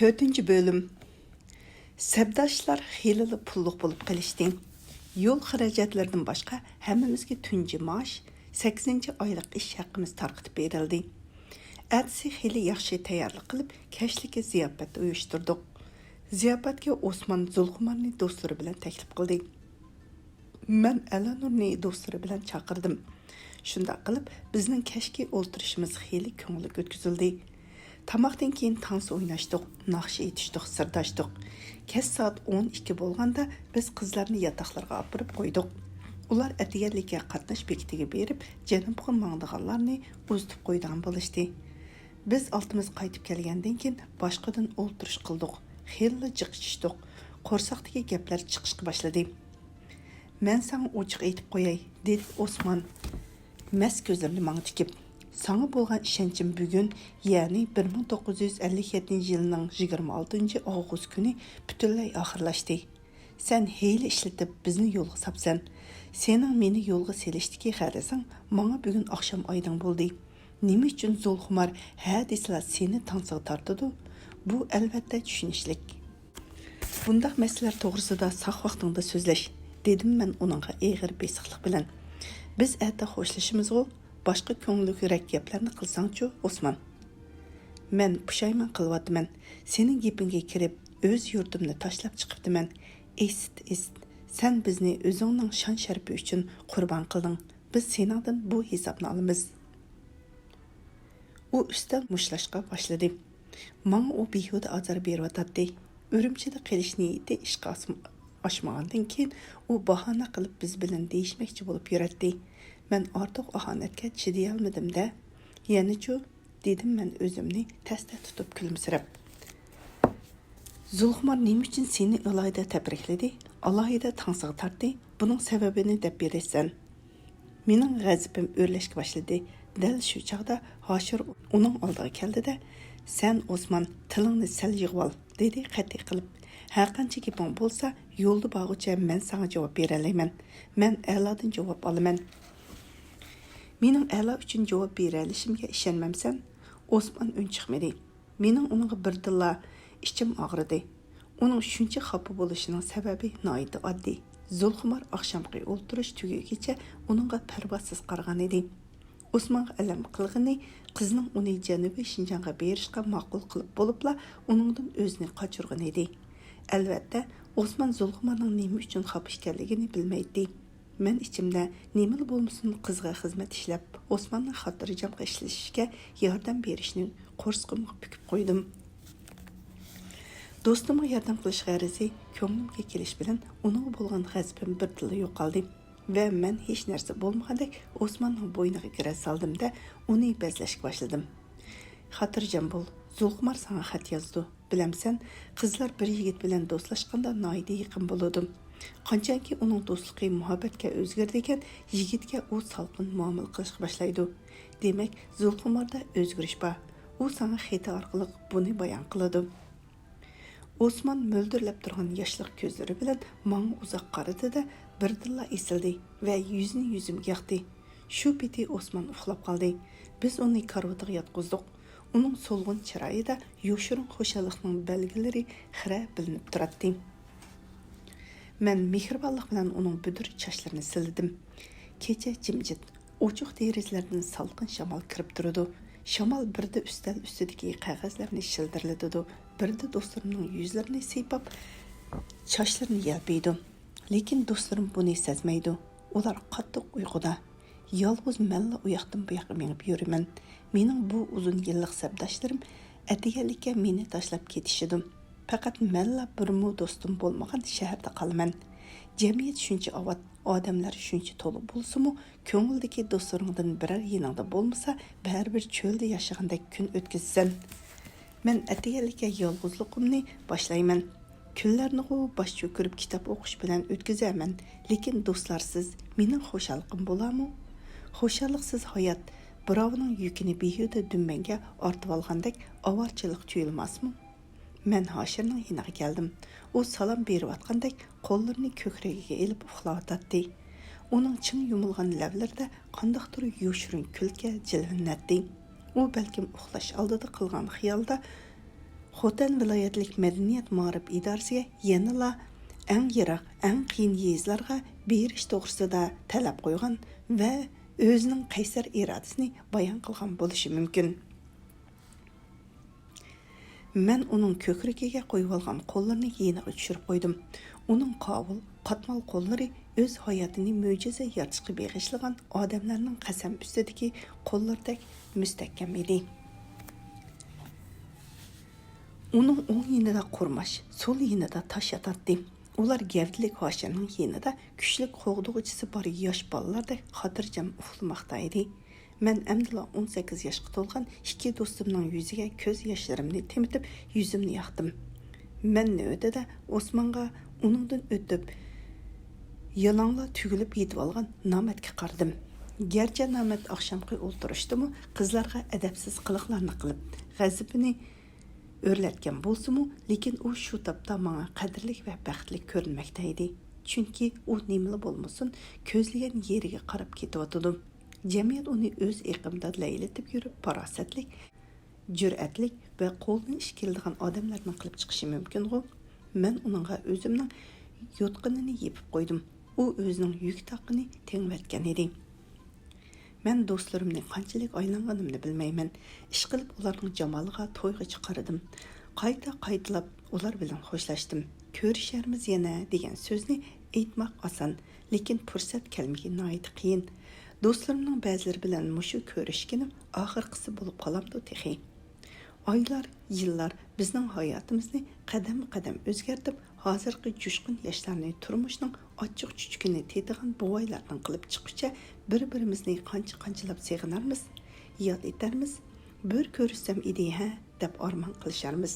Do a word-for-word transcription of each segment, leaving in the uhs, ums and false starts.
تۆتىنچى بۆلۈم. سەپداشلار خېلىلا پۇللۇق بولۇپ قېلىشتى. يول خىراجەتلىرىدىن باشقا ھەممىمىزگە تۇنجى مائاش، سەككىزىنچى ئايلىق ئىش ھەققىمىز تارقىتىپ بېرىلدى. ئەتىسى خېلى ياخشى تەييارلىق قىلىپ، كەچلىككە زىياپەت ئۇيۇشتۇردۇق. زىياپەتكە ئوسمان زۇلخۇمارنى دوستلىرى بىلەن تەكلىپ قىلدى. مەن ئەلانۇرنى دوستلىرى بىلەن چاقىردىم. شۇنداق قىلىپ، بىزنىڭ كەچكى ئولتۇرۇشىمىز خېلى كۆڭۈللۈك ئۆتكۈزۈلدى. تاماقتىن كېيىن تانسا ئويناشتۇق، ناخشا ئېيتىشتۇق، سىرداشتۇق. كەچ سائەت ئون ئىككى بولغاندا بىز قىزلارنى ياتاقلىرىغا ئاپىرىپ قويدۇق. ئۇلار ئەتىگەنلىككە قاتناش بېكىتىگە بېرىپ، جەنۇبقا ماڭىدىغانلارنى ئۇزىتىپ قويىدىغان بولۇشتى. بىز ئالتىمىز قايتىپ كەلگەندىن كېيىن باشقىدىن ئولتۇرۇش قىلدۇق. خېلىلا جىق ئىچىشتۇق. قورساقتىكى گەپلەر چىقىشقا باشلىدى. مەن ساڭا ئوچۇق ئېيتىپ قوياي، دېدى ئوسمان مەست كۆزلىرىنى ماڭا تىكىپ. ساڭا بولغان ئىشەنچىم بۈگۈن، يەنى بىر مىڭ توققۇز يۈز ئەللىك يەتتىنچى يىلنىڭ يىگىرمە ئالتىنچى ئاۋغۇست كۈنى پۈتۈنلەي ئاخىرلاشتى. سەن ھىيلە ئىشلىتىپ بىزنى يولغا ساپسەن. سېنىڭ مېنى يولغا سېلىشتىكى غەرىزىڭ ماڭا بۈگۈن ئاخشام ئايدىڭ بولدى. نېمە ئۈچۈن زۇلخۇمار ھە دېسىلا سېنى تانسىغا تارتىدۇ؟ بۇ ئەلۋەتتە چۈشىنىشلىك. بۇنداق مەسىلىلەر توغرىسىدا ساق ۋاقتىڭدا سۆزلەش، دېدىم مەن ئۇنىڭغا ئېغىر بېسىقلىق بىلەن. بىز ئەتە خوشلىشىمىزغۇ، باشقا كۆڭۈللۈكرەك گەپلەرنى قىلساڭچۇ، ئوسمان؟ مەن پۇشايمان قىلىۋاتىمەن. سېنىڭ گېپىڭگە كىرىپ، ئۆز يۇرتۇمنى تاشلاپ چىقىپتىمەن. ئىسىت، ئىسىت، سەن بىزنى ئۆزۈڭنىڭ شان-شەرىپى ئۈچۈن قۇربان قىلدىڭ. بىز سېنىڭدىن بۇ ھېسابنى ئالىمىز. ئۇ ئۈستەل مۇشتلاشقا باشلىدى. ماڭا ئۇ بىھۇدە ئازار بېرىۋاتاتتى. ئۈرۈمچىدە قېلىش نىيىتى ئىشقا ئاسم-، ئاشمىغاندىن كېيىن، ئۇ باھانە قىلىپ بىز بىلەن دېيىشمەكچى بولۇپ يۈرەتتى. مەن ئارتۇق ئاھانەتكە چىدىيالمىدىم-دە. يەنىچۇ؟ دېدىم مەن ئۆزۈمنى تەستە تۇتۇپ كۈلۈمسىرەپ. زۇلخۇمار نېمە ئۈچۈن سېنى ئالاھىدە تەبرىكلىدى، ئالاھىدە تانسىغا تارتتى، بۇنىڭ سەۋەبىنى دەپ بېرەيسەن. مېنىڭ غەزىپىم ئۆرلەشكە باشلىدى. دەل شۇ چاغدا ھاشىر ئۇنىڭ ئالدىغا كەلدى-دە، سەن، ئوسمان، تىلىڭنى سەل يىغىۋال، دېدى قەتئىي قىلىپ. ھەرقانچە گېپىڭ بولسا، يولدا بارغۇچە مەن ساڭا جاۋاب بېرەلەيمەن. مەن ئەلادىن جاۋاب ئالىمەن. مېنىڭ ئەلا ئۈچۈن جاۋاب بېرەلىشىمگە ئىشەنمەمسەن؟ ئوسمان ئۈن چىقمىدى. مېنىڭ ئۇنىڭغا بىردىنلا ئىچىم ئاغرىدى. ئۇنىڭ شۇنچە خاپا بولۇشىنىڭ سەۋەبى ناھايىتى ئاددىي. زۇلخۇمار ئاخشامقى ئولتۇرۇش تۈگىگىچە ئۇنىڭغا پەرۋاسىز قارىغان ئىدى. ئوسمانغا ئەلەم قىلغىنى قىزنىڭ ئۇنى جەنۇبىي شىنجاڭغا بېرىشقا ماقۇل قىلىپ بولۇپلا، ئۇنىڭدىن ئۆزىنى قاچۇرغىنى ئىدى. ئەلۋەتتە، ئوسمان زۇلخۇمارنىڭ نېمە ئۈچۈن خاپا ئىكەنلىكىنى بىلمەيتتى. مەن ئىچىمدە نېمىلا بولمىسۇن، قىزغا خىزمەت ئىشلەپ، ئوسماننىڭ خاتىرجەمغا ئىشلىشىشىگە ياردەم بېرىشنى قورسىقىمغا پۈكۈپ قويدۇم. دوستۇمغا ياردەم قىلىش غەرىزى كۆڭلۈمگە كېلىش بىلەن، ئۇنىڭغا بولغان غەزىپىم بىردىنلا يوقالدى ۋە مەن ھېچ نەرسە بولمىغاندەك ئوسماننىڭ بوينىغا گىرە سالدىم-دە، ئۇنى بەزلەشكە باشلىدىم. خاتىرجەم بول، زۇلخۇمار ساڭا خەت يازىدۇ. بىلەمسەن، قىزلار بىر يىگىت بىلەن دوستلاشقاندا ناھايىتى يېقىن بولىدۇ. قانچەكى ئۇنىڭ دوستلۇقى مۇھەببەتكە ئۆزگىرىدىكەن، يىگىتكە ئۇ سالقىن مۇئامىلە قىلىشقا باشلايدۇ. دېمەك، زۇلخۇماردا ئۆزگىرىش بار. ئۇ ساڭا خېتى ئارقىلىق بۇنى بايان قىلىدۇ. ئوسمان مۆلدۈرلەپ تۇرغان ياشلىق كۆزلىرى بىلەن ماڭا ئۇزاق قارىدى-دە، بىردىنلا ئېسىلدى ۋە يۈزىنى يۈزۈمگە ياقتى. شۇ پېتى ئوسمان ئۇخلاپ قالدى. بىز ئۇنى كارىۋىتىغا ياتقۇزدۇق. ئۇنىڭ سولغۇن چىرايىدا يوشۇرۇن خۇشاللىقنىڭ بەلگىلىرى خىرە بىلىنىپ تۇراتتى. مەن مېھرىبانلىق بىلەن ئۇنىڭ بۈدۈر چاچلىرىنى سىلىدىم. كېچە جىمجىت. ئوچۇق دېرىزىلەردىن سالقىن شامال كىرىپ تۇرىدۇ. شامال بىردە ئۈستەل ئۈستىدىكى قەغەزلەرنى شىلدىرلىتىدۇ، بىردە دوستلىرىمنىڭ يۈزلىرىنى سىيپاپ، چاچلىرىنى يەلپۈيدۇ. لېكىن دوستلىرىم بۇنى سەزمەيدۇ. ئۇلار قاتتىق ئۇيقۇدا. يالغۇز مەنلا ئۇياقتىن بۇياققا مېڭىپ يۈرىمەن. مېنىڭ بۇ ئۇزۇن يىللىق سەپداشلىرىم ئەتىگەنلىككە مېنى تاشلاپ كېتىشىدۇ. پەقەت مەنلا بىرمۇ دوستۇم بولمىغان شەھەردە قالىمەن. جەمئىيەت شۇنچە ئاۋات، ئادەملەر شۇنچە تولا بولسىمۇ، كۆڭۈلدىكى دوستلىرىڭدىن بىرەر يېنىڭدا بولمىسا، بەرىبىر چۆلدە ياشىغاندەك كۈن ئۆتكۈزىسەن. مەن ئەتىگەنلىككە يالغۇزلۇقۇمنى باشلايمەن. كۈنلەرنىغۇ باش چۆكۈرۈپ كىتاب ئوقۇش بىلەن ئۆتكۈزەمەن، لېكىن دوستلارسىز مېنىڭ خۇشاللىقىم بولارمۇ؟ خۇشاللىقسىز ھايات، بىراۋنىڭ يۈكىنى بىھۇدە دۈمبەڭگە ئارتىۋالغاندەك ئاۋارىچىلىق تۇيۇلماسمۇ؟ مەن ھاشىرنىڭ يېنىغا كەلدىم. ئۇ سالام بېرىۋاتقاندەك قوللىرىنى كۆكرىكىگە ئېلىپ ئۇخلاۋاتاتتى. ئۇنىڭ چىڭ يۇمۇلغان لەۋلىرىدە قانداقتۇر يوشۇرۇن كۈلكە جىلۋىلىنەتتى. ئۇ بەلكىم ئۇخلاش ئالدىدا قىلغان خىيالدا خوتەن ۋىلايەتلىك مەدەنىيەت مائارىپ ئىدارىسىگە يەنىلا ئەڭ يىراق، ئەڭ قىيىن يېزىلارغا بېرىش توغرىسىدا تەلەپ قويغان ۋە ئۆزىنىڭ قەيسەر ئىرادىسىنى بايان قىلغان بولۇشى مۇمكىن. مەن ئۇنىڭ كۆكرىكىگە قويۇۋالغان قوللىرىنى يېنىغا چۈشۈرۈپ قويدۇم. ئۇنىڭ قاۋۇل، قاتمال قوللىرى ئۆز ھاياتىنى مۆجىزە يارىتىشقا بېغىشلىغان ئادەملەرنىڭ قەسەم ئۈستىدىكى قوللىرىدەك مۇستەھكەم ئىدى. ئۇنىڭ ئوڭ يېنىدا قۇرماش، سول يېنىدا تاش ياتاتتى. ئۇلار گەۋدىلىك ھاشىرنىڭ يېنىدا كۈچلۈك قوغدىغۇچىسى بار ياش بالىلاردەك خاتىرجەم ئۇخلىماقتا ئىدى. مەن ئەمدىلا ئون سەككىز ياشقا تولغان ئىككى دوستۇمنىڭ يۈزىگە كۆز ياشلىرىمنى تېمىتىپ، يۈزۈمنى ياقتىم. مەن نۆۋىتىدە ئوسمانغا ئۇنىڭدىن ئۆتۈپ، يالاڭلا تۈگۈلۈپ يېتىۋالغان نامەتكە قارىدىم. گەرچە نامەت ئاخشامقى ئولتۇرۇشتىمۇ قىزلارغا ئەدەپسىز قىلىقلارنى قىلىپ، غەزىپىنى ئۆرلەتكەن بولسىمۇ، لېكىن ئۇ شۇ تاپتا ماڭا قەدىرلىك ۋە بەختلىك كۆرۈنمەكتە ئىدى. چۈنكى ئۇ نېمىلا بولمىسۇن، كۆزلىگەن يېرىگە قاراپ كېتىۋاتىدۇ. جەمئىيەت ئۇنى ئۆز ئېقىمىدا لەيلىتىپ يۈرۈپ، پاراسەتلىك، جۈرئەتلىك ۋە قولىدىن ئىش كېلىدىغان ئادەملەرنىڭ قىلىپ چىقىشى مۇمكىنغۇ؟ مەن ئۇنىڭغا ئۆزۈمنىڭ يوتقىنىنى يېپىپ قويدۇم. ئۇ ئۆزىنىڭ يۈك تاقىنى تېڭىۋەتكەن ئىدى. مەن دوستلىرىمنى قانچىلىك ئايلانغىنىمنى بىلمەيمەن. ئىشقىلىپ ئۇلارنىڭ جامالىغا تويغىچە قارىدىم. قايتا قايتىلاپ ئۇلار بىلەن خوشلاشتىم. «كۆرۈشەرمىز يەنە» دېگەن سۆزنى ئېيتماق ئاسان، لېكىن پۇرسەت كەلمىكى ناھايىتى قىيىن. دوستلىرىمنىڭ بەزىلىرى بىلەن مۇشۇ كۆرۈشكىنىم ئاخىرقىسى بولۇپ قالامدۇ تېخى؟ ئايلار، يىللار بىزنىڭ ھاياتىمىزنى قەدەممۇ قەدەم ئۆزگەرتىپ، ھازىرقى جۇشقۇن ياشلارنى تۇرمۇشنىڭ ئاچچىق-چۈچۈكىنى تېتىغان بوۋايلاردىن قىلىپ چىققۇچە بىر-بىرىمىزنى قانچە-قانچىلاپ سېغىنارمىز، ياد ئېتەرمىز، «بىر كۆرۈشسەم ئىدى ھە» دەپ ئارمان قىلىشارمىز.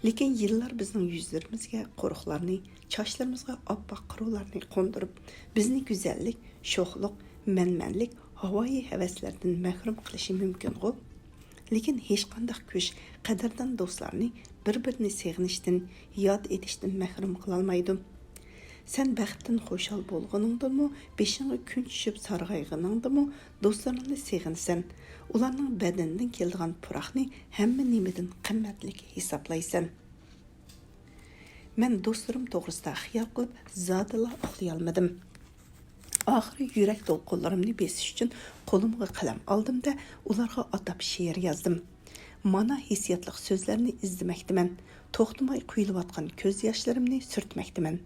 لېكىن يىللار بىزنىڭ يۈزلىرىمىزگە قورۇقلارنى، چاچلىرىمىزغا ئاپئاق قىروۋلارنى قوندۇرۇپ، بىزنى گۈزەللىك، شوخلۇق، مەنمەنلىك، ھاۋايى ھەۋەسلەردىن مەھرۇم قىلىشى مۇمكىنغۇ؟ لېكىن ھېچقانداق كۈچ قەدىردان دوستلارنى بىر-بىرىنى سېغىنىشتىن، ياد ئېتىشتىن مەھرۇم قىلالمايدۇ. سەن بەختتىن خۇشال بولغىنىڭدىنمۇ، بېشىڭغا كۈن چۈشۈپ سارغايغىنىڭدىمۇ دوستلىرىڭنى سېغىنىسەن. ئۇلارنىڭ بەدىنىدىن كېلىدىغان پۇراقنى ھەممە نېمىدىن قىممەتلىك ھېسابلايسەن. مەن دوستلىرىم توغرىسىدا خىيال قىلىپ زادىلا ئۇخلىيالمىدىم. ئاخىرى يۈرەك دولقۇنلىرىمنى بېسىش ئۈچۈن قولۇمغا قەلەم ئالدىم-دە، ئۇلارغا ئاتاپ شېئىر يازدىم. مانا ھېسسىياتلىق سۆزلەرنى ئىزدىمەكتىمەن. توختىماي قۇيۇلۇۋاتقان كۆز ياشلىرىمنى سۈرتمەكتىمەن.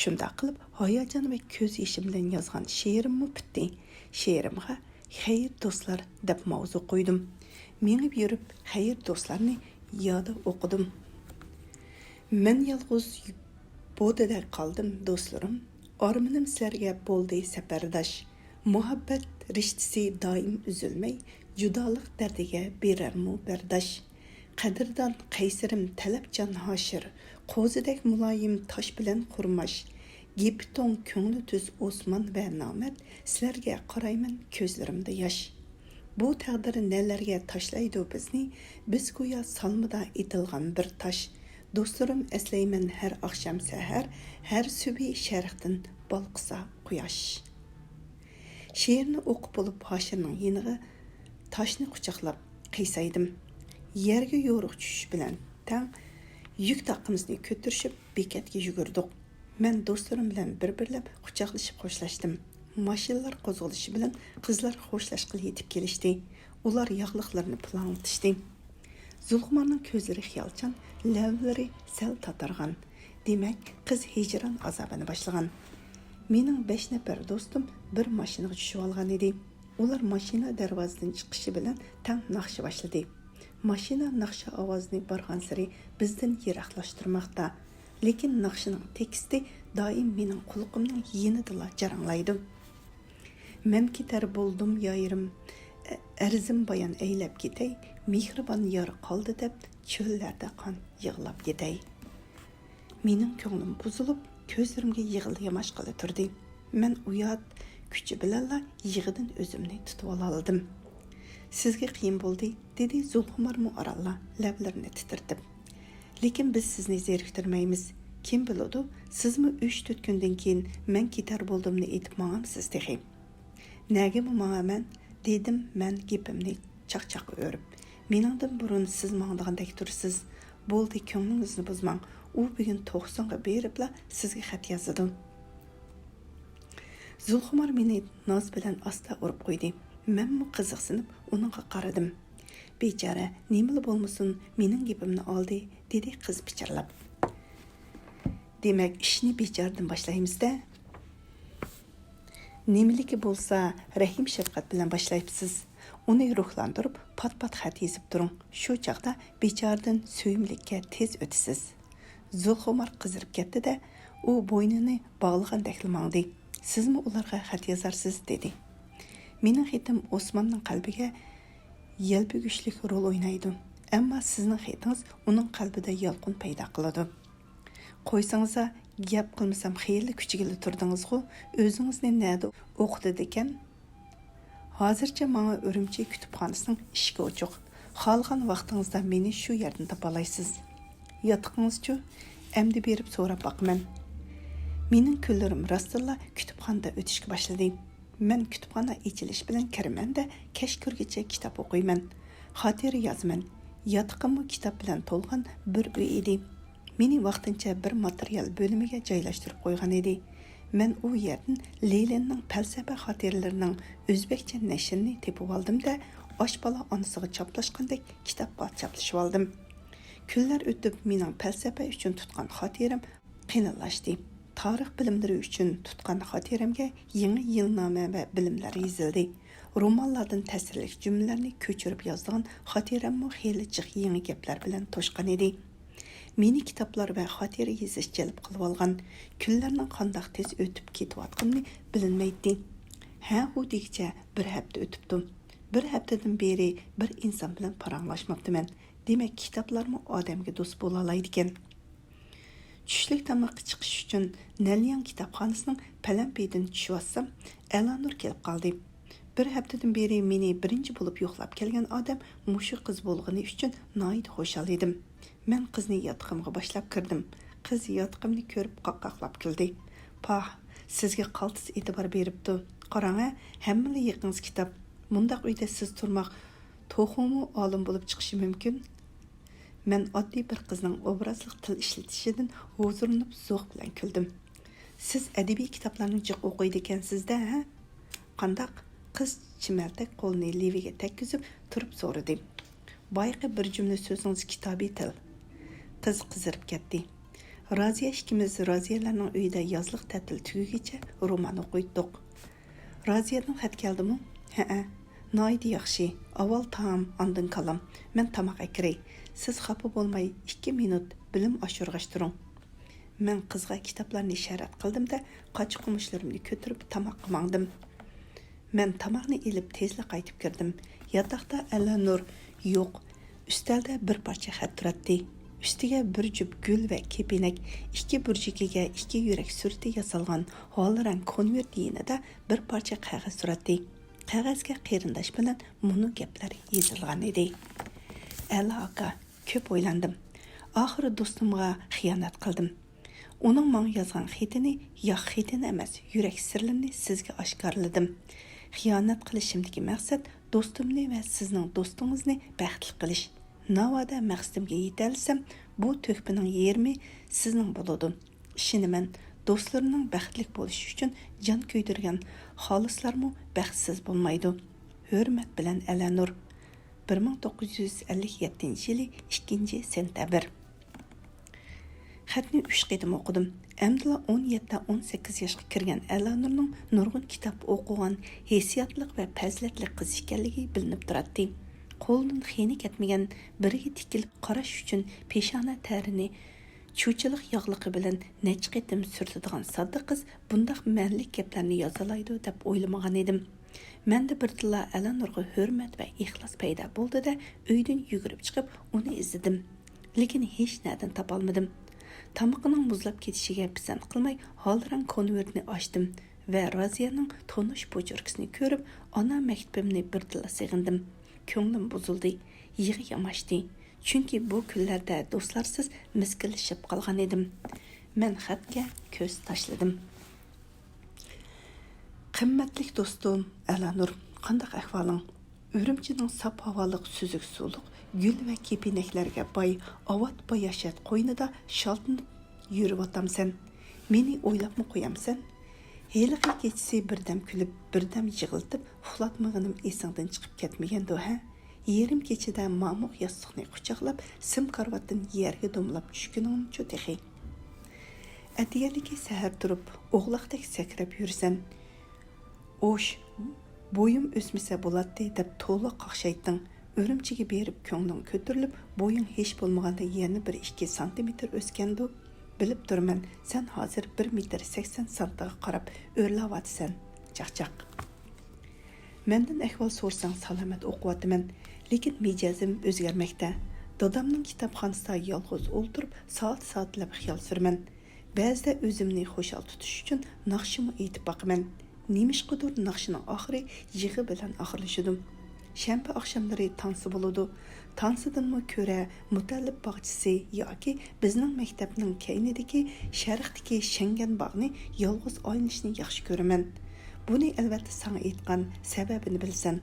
شۇنداق قىلىپ، ھاياجان ۋە كۆز يېشىم بىلەن يازغان شېئىرىممۇ پۈتتى. شېئىرىمغا «خەير دوستلار» دەپ ماۋزۇ قويدۇم. مېڭىپ يۈرۈپ، «خەير دوستلارنى» يادا ئوقۇدۇم. مەن يالغۇز بودىدە قالدىم، دوستلىرىم. ئارمىنىم سىلەرگە بولدى سەپەرداش. مۇھەببەت رىشتىسى دائىم ئۈزۈلمەي، جۇدالىق دەردىگە بېرەرمۇ بەرداش؟ قەدىردان قەيسىرىم تەلەپچان ھاشىر، قوزىدەك مۇلايىم تاش بىلەن قۇرماش. گېپى توڭ، كۆڭلى تۈز ئوسمان ۋە نامەرد، سىلەرگە قارايمەن، كۆزلىرىمدە ياش. بۇ تەقدىر نەلەرگە تاشلايدۇ بىزنى، بىز گويا سالمىدا ئېتىلغان بىر تاش. دوستلىرىم، ئەسلەيمەن ھەر ئاخشام سەھەر، ھەر سۈبھى شەرقتىن بالقىسا قۇياش. شېئىرنى ئوقۇپ بولۇپ، ھاشىرنىڭ يېنىغا تاشنى قۇچاقلاپ قىيسايدىم. يەرگە يورۇق چۈشۈش بىلەن تەڭ يۈك تاقىمىزنى كۆتۈرۈشۈپ، بېكەتكە يۈگۈردۇق. مەن دوستلىرىم بىلەن بىر-بىرلەپ قۇچاقلىشىپ خوشلاشتىم. ماشىنىلار قوزغىلىشى بىلەن قىزلار خوشلاشقىلى يېتىپ كېلىشتى. ئۇلار ياغلىقلىرىنى پۇلاڭلىتىشتى. زۇلخۇمارنىڭ كۆزلىرى خىيالچان، لەۋلىرى سەل تاتارغان. دېمەك، قىز ھىجران ئازابىنى باشلىغان. مېنىڭ بەش نەپەر دوستۇم بىر ماشىنىغا چۈشۈۋالغان ئىدى. ئۇلار ماشىنا دەرۋازىدىن چىقىشى بىلەن تەڭ ناخشا باشلىدى. ماشىنا ناخشا ئاۋازىنى بارغانسېرى بىزدىن يىراقلاشتۇرماقتا. لېكىن ناخشىنىڭ تېكىستى دائىم مېنىڭ قۇلىقىمنىڭ يېنىدىلا جاراڭلايدۇ. مەن كېتەر بولدۇم يايرىم، ئە-، ئەرزىم بايان ئەيلەپ كېتەي، مېھرىبان يار قالدى دەپ، چۆللەردە قان يىغلاپ يېتەي. مېنىڭ كۆڭلۈم بۇزۇلۇپ، كۆزلىرىمگە يىغلا ياماشقىلى تۇردى. مەن ئۇيات كۈچى بىلەنلا يىغىدىن ئۆزۈمنى تۇتۇۋالالىدىم. سىزگە قىيىن بولدى، دېدى زۇلخۇمارمۇ ئارانلا لەۋلىرىنى تىترىتىپ. لېكىن بىز سىزنى زېرىكتۈرمەيمىز. كىم بىلىدۇ، سىزمۇ ئۈچ-تۆت كۈندىن كېيىن مەن كېتەر بولدۇمنى ئېيتىپ ماڭامسىز تېخى؟ نەگىمۇ ماڭىمەن، دېدىم مەن گېپىمنى چاقچاققا ئۆرۈپ. مېنىڭدىن بۇرۇن سىز ماڭىدىغاندەك تۇرىسىز. بولدى، كۆڭلىڭىزنى بۇزماڭ، ئۇ بۈگۈن توقسانغا بېرىپلا سىزگە خەت يازىدۇ. زۇلخۇمار مېنى ناز بىلەن ئاستا ئۇرۇپ قويدى. مەنمۇ قىزىقسىنىپ ئۇنىڭغا قارىدىم. بىچارە، نېمىلا بولمىسۇن، مېنىڭ گېپىمنى ئالدى، دېدى قىز پىچىرلاپ. دېمەك، ئىشنى بىچارىدىن باشلايمىز-دە. نېمىلىكى بولسا، رەھىم-شەپقەت بىلەن باشلايسىز. ئۇنى روھلاندۇرۇپ، پات-پات خەت يېزىپ تۇرۇڭ. شۇ چاغدا بىچارىدىن سۆيۈملۈككە تېز ئۆتىسىز. زۇلخۇمار قىزىرىپ كەتتى-دە، ئۇ بوينىنى باغلىغاندەكلا ماڭدى. سىزمۇ ئۇلارغا خەت يازارسىز، دېدى. مېنىڭ خېتىم ئوسماننىڭ قەلبىگە يەلپۈگۈچلۈك رول ئوينايدۇ. ئەمما سىزنىڭ خېتىڭىز ئۇنىڭ قەلبىدە يالقۇن پەيدا قىلىدۇ. قويسىڭىزا، گەپ قىلمىسام خېلى كۈچىگىلى تۇردىڭىزغۇ، ئۆزىڭىزنى نەدە ئوقۇتىدىكەن؟ ھازىرچە ماڭا ئۈرۈمچى كۇتۇپخانىسىنىڭ ئىشىكى ئوچۇق. خالىغان ۋاقتىڭىزدا مېنى شۇ يەردىن تاپالايسىز. ياتىقىڭىزچۇ؟ ئەمدى بېرىپ سوراپ باقىمەن. مېنىڭ كۈنلىرىم راستتىنلا كۇتۇپخانىدا ئۆتۈشكە باشلىدى. مەن كۇتۇپخانا ئېچىلىش بىلەن كىرىمەن-دە، كەچ كىرگىچە كىتاب ئوقۇيمەن. خاتىرە يازىمەن. ياتىقىممۇ كىتاب بىلەن تولغان بىر ئۆي ئىدى. مېنى ۋاقتىنچە بىر ماتېرىيال بۆلۈمىگە جايلاشتۇرۇپ قويغان ئىدى. مەن ئۇ يەردىن لېنىننىڭ پەلسەپە خاتىرىلىرىنىڭ ئۆزبەكچە نەشرىنى تېپىۋالدىم-دە، ئاچ بالا ئانىسىغا چاپلاشقاندەك كىتابقا چاپلىشىۋالدىم. كۈنلەر ئۆتۈپ، مېنىڭ پەلسەپە ئۈچۈن تۇتقان خاتىرەم قېلىنلاشتى. تارىخ بىلىملىرى ئۈچۈن تۇتقان خاتىرەمگە يېڭى يىلنامە ۋە بىلىملەر يېزىلدى. رومانلاردىن تەسىرلىك جۈملىلەرنى كۆچۈرۈپ يازىدىغان خاتىرەممۇ خېلى جىق يېڭى گەپلەر بىلەن توشقان ئىدى. مېنى كىتابلار ۋە خاتىرە يېزىش جەلپ قىلىۋالغان. كۈنلەرنىڭ قانداق تېز ئۆتۈپ كېتىۋاتقىنى بىلىنمەيتتى. ھە-ھۇ دېگۈچە بىر ھەپتە ئۆتۈپتۇ. بىر ھەپتىدىن بېرى بىر ئىنسان بىلەن پاراڭلاشماپتىمەن. دېمەك، كىتابلارمۇ ئادەمگە دوست بولالايدىكەن. چۈشلۈك تاماققا چىقىش ئۈچۈن نەنلياڭ كىتابخانىسىنىڭ پەلەمپىيىدىن چۈشۈۋاتسام، ئەلانۇر كېلىپ قالدى. بىر ھەپتىدىن بېرى مېنى بىرىنچى بولۇپ يوقلاپ كەلگەن ئادەم مۇشۇ قىز بولغىنى ئۈچۈن ناھايىتى خۇشال ئىدىم. مەن قىزنى ياتىقىمغا باشلاپ كىردىم. قىز ياتىقىمنى كۆرۈپ قاققاقلاپ كۈلدى. پاھ، سىزگە قالتىس ئېتىبار بېرىپتۇ. قاراڭ ھە، ھەممىلا يېقىڭىز كىتاب. مۇنداق ئۆيدە سىز تۇرماق توخۇمۇ ئالىم بولۇپ چىقىشى مۇمكىن. مەن ئاددىي بىر قىزنىڭ ئوبرازلىق تىل ئىشلىتىشىدىن ھۇزۇرلىنىپ زوق بىلەن كۈلدۈم. سىز ئەدەبىي كىتابلارنى جىق ئوقۇيدىكەنسىز-دە، ھە؟ قانداق؟ قىز چىمەلتەك قولىنى لېۋىگە تەگكۈزۈپ تۇرۇپ سورىدى. بايىقى بىر جۈملە سۆزىڭىز كىتابىي تىل. قىز قىزىرىپ كەتتى. رازىيە ئىككىمىز رازىيەلەرنىڭ ئۆيىدە يازلىق تەتىل تۈگىگىچە رومان ئوقۇيتتۇق. رازىيەدىن خەت كەلدىمۇ؟ ھەئە. ناھايىتى ياخشى. ئاۋۋال تائام، ئاندىن كالام. مەن تاماق ئەكىرەي. سىز خاپا بولماي ئىككى مىنۇت بىلىم ئاشۇرغاچ تۇرۇڭ. مەن قىزغا كىتابلارنى ئىشارەت قىلدىم-دە، قاچا-قومۇچلىرىمنى كۆتۈرۈپ تاماققا ماڭدىم. مەن تاماقنى ئېلىپ تېزلا قايتىپ كىردىم. ياتاقتا ئەلەنۇر يوق. ئۈستەلدە بىر پارچە خەت تۇراتتى. ئۈستىگە بىر جۈپ گۈل ۋە كېپىنەك، ئىككى بۇرجىكىگە ئىككى يۈرەك سۈرىتى ياسالغان ھال رەڭ كونۋېرت يېنىدا بىر پارچە قەغەز تۇراتتى. قەغەزگە قېرىنداش بىلەن مۇنۇ گەپلەر يېزىلغان ئىدى. ئەلا ئاكا، كۆپ ئويلاندىم. ئاخىرى دوستۇمغا خىيانەت قىلدىم. ئۇنىڭ ماڭا يازغان خېتىنى، ياق خېتىنى ئەمەس، يۈرەك سىرلىرىنى سىزگە ئاشكارىلىدىم. خىيانەت قىلىشىمدىكى مەقسەت دوستۇمنى ۋە سىزنىڭ دوستىڭىزنى بەختلىك قىلىش. ناۋادا مەقسىتىمگە يېتەلىسەم، بۇ تۆھپىنىڭ يېرىمى سىزنىڭ بولىدۇ. ئىشىنىمەن، دوستلىرىنىڭ بەختلىك بولۇشى ئۈچۈن جان كۆيدۈرگەن خالىسلارمۇ بەختسىز بولمايدۇ. ھۆرمەت بىلەن، ئەلەنۇر. بىر مىڭ توققۇز يۈز ئەللىك يەتتىنچى يىلى ئىككىنچى سېنتەبىر. خەتنى ئۈچ قېتىم ئوقۇدۇم. ئەمدىلا ئون يەتتە، ئون سەككىز ياشقا كىرگەن ئەلانۇرنىڭ نۇرغۇن كىتاب ئوقۇغان، ھېسسىياتلىق ۋە پەزىلەتلىك قىز ئىكەنلىكى بىلىنىپ تۇراتتى. قولىدىن خېنە كەتمىگەن، بىرىگە تىكىلىپ قاراش ئۈچۈن پېشانە تەرىنى چۇچىلىق ياغلىقى بىلەن نەچچە قېتىم سۈرتىدىغان ساددا قىز بۇنداق مەنىلىك گەپلەرنى يازالايدۇ دەپ ئويلىمىغان ئىدىم. مەندە بىردىنلا ئەلانۇرغا ھۆرمەت ۋە ئىخلاس پەيدا بولدى-دە، ئۆيدىن يۈگۈرۈپ چىقىپ ئۇنى ئىزدىدىم. لېكىن ھېچ نەدىن تاپالمىدىم. تامىقىنىڭ مۇزلاپ كېتىشىگە پىسەنت قىلماي، ھال رەڭ كونۋېرتنى ئاچتىم ۋە رازىيەنىڭ تونۇش پوچېركىسىنى كۆرۈپ، ئانا مەكتىپىمنى بىردىنلا سېغىندىم. كۆڭلۈم بۇزۇلدى، يىغا ياماشتى. چۈنكى بۇ كۈنلەردە دوستلارسىز مىسكىنلىشىپ قالغان ئىدىم. مەن خەتكە كۆز تاشلىدىم. قىممەتلىك دوستۇم ئەلانۇر، قانداق ئەھۋالىڭ؟ ئۈرۈمچىنىڭ ساپ ھاۋالىق سۈزۈك سۇلۇق گۈل ۋە كېپىنەكلەرگە باي ئاۋات باياشات قوينىدا شالتىنىپ يۈرۈۋاتامسەن؟ مېنى ئويلاپمۇ قويامسەن؟ ھېلىقى كېچىسى بىردەم كۈلۈپ، بىردەم يىغلىتىپ ئۇخلاتمىغىنىم ئېسىڭدىن چىقىپ كەتمىگەندۇ، ھە؟ يېرىم كېچىدە مامۇق ياستۇقنى قۇچاقلاپ، سىم كارىۋاتتىن يەرگە دومىلاپ چۈشكىنىڭچۇ تېخى؟ ئەتىگەنلىكى سەھەر تۇرۇپ، ئوغلاقتەك سەكرەپ يۈرىسەن. ئوش، بويۇم ئۆسمىسە بولاتتى دەپ توۋلاپ قاقشايتتىڭ. ئۈرۈمچىگە بېرىپ كۆڭلۈڭ كۆتۈرۈلۈپ، بويۇڭ ھېچ بولمىغاندا يەنە بىر ئىككى سانتىمېتىر ئۆسكەندۇ؟ بىلىپ تۇرىمەن، سەن ھازىر بىر مېتىر سەكسەن سانتىغا قاراپ ئۆرلەۋاتىسەن. چاقچاق. مەندىن ئەھۋال سورىساڭ سالامەت ئوقۇۋاتىمەن، لېكىن مىجەزىم ئۆزگەرمەكتە. دادامنىڭ كىتابخانىسىدا يالغۇز ئولتۇرۇپ سائەت-سائەتلەپ خىيال سۈرىمەن. بەزىدە ئۆزۈمنى خۇشال تۇتۇش ئۈچۈن ناخشىمۇ ئېيتىپ باقىمەن. نېمىشقىدۇر ناخشىنىڭ ئاخىرى يىغا بىلەن ئاخىرلىشىدۇ. شەنبە ئاخشاملىرى تانسا بولىدۇ. تانسىدىنمۇ كۆرە مۇتەللىپ باغچىسى ياكى بىزنىڭ مەكتەپنىڭ كەينىدىكى شەرقتىكى شەڭگەن باغنى يالغۇز ئايلىنىشنى ياخشى كۆرىمەن. بۇنى ئەلۋەتتە ساڭا ئېيتقان سەۋەبىنى بىلىسەن.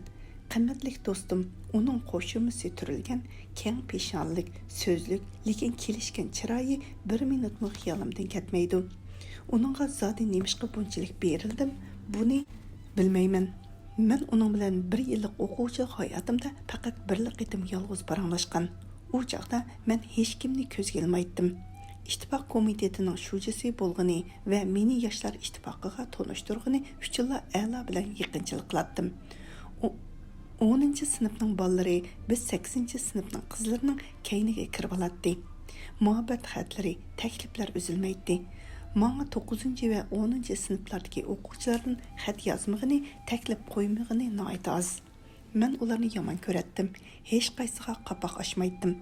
قىممەتلىك دوستۇم، ئۇنىڭ قوشۇمىسى تۈرۈلگەن كەڭ پېشانىلىك، سۆزلۈك، لېكىن كېلىشكەن چىرايى بىر مىنۇتمۇ خىيالىمدىن كەتمەيدۇ. ئۇنىڭغا زادى نېمىشقا بۇنچىلىك بېرىلدىم، بۇنى بىلمەيمەن. مەن ئۇنىڭ بىلەن بىر يىللىق ئوقۇغۇچىلىق ھاياتىمدا پەقەت بىرلا قېتىم يالغۇز پاراڭلاشقان. ئۇ چاغدا مەن ھېچكىمنى كۆزگە ئىلمايتتىم. ئىتتىپاق كومىتېتىنىڭ شۇجىسى بولغىنى ۋە مېنى ياشلار ئىتتىپاقىغا تونۇشتۇرغىنى ئۈچۈنلا ئەلا بىلەن يېقىنچىلىق قىلاتتىم. ئو-، ئونىنچى سىنىپنىڭ بالىلىرى بىز سەككىزىنچى سىنىپنىڭ قىزلىرىنىڭ كەينىگە كىرىۋالاتتى. مۇھەببەت خەتلىرى، تەكلىپلەر ئۈزۈلمەيتتى. ماڭا توققۇزىنچى ۋە ئونىنچى سىنىپلاردىكى ئوقۇغۇچىلاردىن خەت يازمىغىنى، تەكلىپ قويمىغىنى ناھايىتى ئاز. مەن ئۇلارنى يامان كۆرەتتىم. ھېچقايسىغا قاپاق ئاچمايتتىم.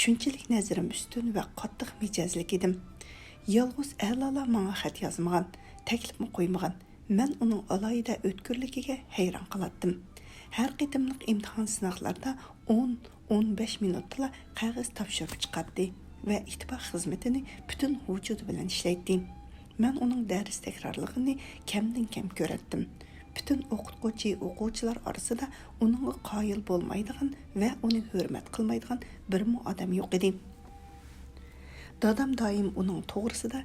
شۇنچىلىك نەزىرىم ئۈستۈن ۋە قاتتىق مىجەزلىك ئىدىم. يالغۇز ئەلالا ماڭا خەت يازمىغان، تەكلىپمۇ قويمىغان. مەن ئۇنىڭ ئالاھىدە ئۆتكۈرلۈكىگە ھەيران قالاتتىم. ھەر قېتىملىق ئىمتىھان سىناقلاردا ئون، ئون بەش مىنۇتتىلا قەغەز تاپشۇرۇپ چىقاتتى ۋە ئىتتىپاق خىزمىتىنى پۈتۈن ۋۇجۇدى بىلەن ئىشلەيتتى. مەن ئۇنىڭ دەرس تەكرارلىغىنى كەمدىن كەم كۆرەتتىم. پۈتۈن ئوقۇتقۇچى، ئوقۇغۇچىلار ئارىسىدا ئۇنىڭغا قايىل بولمايدىغان ۋە ئۇنى ھۆرمەت قىلمايدىغان بىرمۇ ئادەم يوق ئىدى. دادام دائىم ئۇنىڭ توغرىسىدا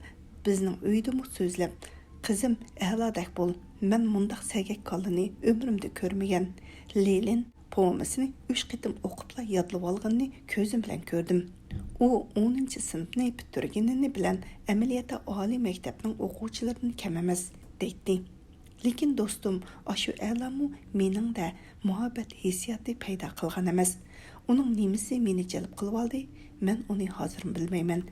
بىزنىڭ ئۆيدىمۇ سۆزلەپ، «قىزىم، ئەلادەك بول، مەن مۇنداق سەگەك كالىنى ئۆمرۈمدە كۆرمىگەن.» لېنىن پوۋېمىسىنى ئۈچ قېتىم ئوقۇپلا يادلىۋالغىنىنى كۆزۈم بىلەن كۆردۈم. ئۇ ئونىنچى سىنىپنى پۈتتۈرگىنىنى بىلەن ئەمەلىيەتتە ئالىي مەكتەپنىڭ ئوقۇغۇچىلىرىدىن كەم ئەمەس، دەيتتى. لېكىن دوستۇم، ئاشۇ ئەلامۇ مېنىڭدە مۇھەببەت ھېسسىياتى پەيدا قىلغان ئەمەس. ئۇنىڭ نېمىسى مېنى جەلپ قىلىۋالدى؟ مەن ئۇنى ھازىرمۇ بىلمەيمەن.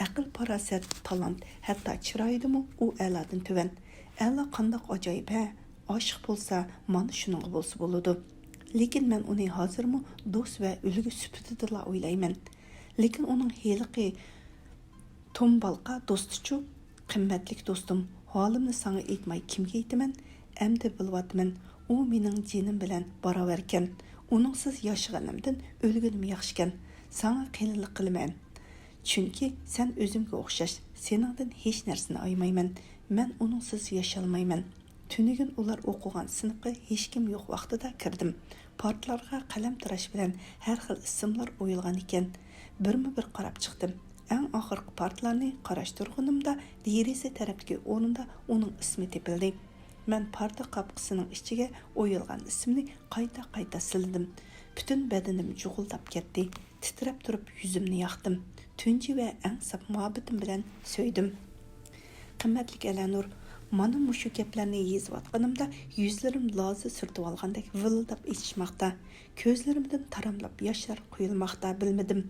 ئەقىل-پاراسەت، تالانت، ھەتتا چىرايىدىمۇ ئۇ ئەلادىن تۆۋەن. ئەلا قانداق ئاجايىپ، ھە؟ ئاشىق بولسا، مانا شۇنىڭغا بولسا بولىدۇ. لېكىن مەن ئۇنى ھازىرمۇ دوست ۋە ئۈلگە سۈپىتىدىلا ئويلايمەن. لېكىن ئۇنىڭ ھېلىقى تومبالقا دوستىچۇ؟ قىممەتلىك دوستۇم، ھالىمنى ساڭا ئېيتماي كىمگە ئېيتىمەن؟ ئەمدى بىلىۋاتىمەن، ئۇ مېنىڭ جېنىم بىلەن باراۋەركەن. ئۇنىڭسىز ياشىغىنىمدىن ئۆلگىنىم ياخشىكەن. ساڭا قېيىنلىق قىلىمەن. چۈنكى سەن ئۆزۈمگە ئوخشاش، سېنىڭدىن ھېچ نەرسىنى ئايىمايمەن. مەن ئۇنىڭسىز ياشىيالمايمەن. تۈنۈگۈن ئۇلار ئوقۇغان سىنىپقا ھېچكىم يوق ۋاقتىدا كىردىم. پارتىلارغا قەلەمتىراش بىلەن ھەر خىل ئىسىملار ئويۇلغان ئىكەن. بىرمۇ بىر قاراپ چىقتىم. ئەڭ ئاخىرقى پارتىلارنى قاراشتۇرغىنىمدا، دېرىزە تەرەپتىكى ئورۇندا ئۇنىڭ ئىسمى تېپىلدى. مەن پارتا قاپقىسىنىڭ ئىچىگە ئويۇلغان ئىسىمنى قايتا-قايتا سىلىدىم. پۈتۈن بەدىنىم جۇغۇلداپ كەتتى. تىترەپ تۇرۇپ يۈزۈمنى ياقتىم. تۇنجى ۋە ئەڭ ساپ مۇھەببىتىم بىلەن سۆيدۈم. قىممەتلىك ئەلەنۇر، مانا مۇشۇ گەپلەرنى يېزىۋاتقىنىمدا يۈزلىرىم لازا سۈرتۈۋالغاندەك ۋىلىلداپ ئېچىشماقتا. كۆزلىرىمدىن تاراملاپ ياشلار قۇيۇلماقتا، بىلمىدىم.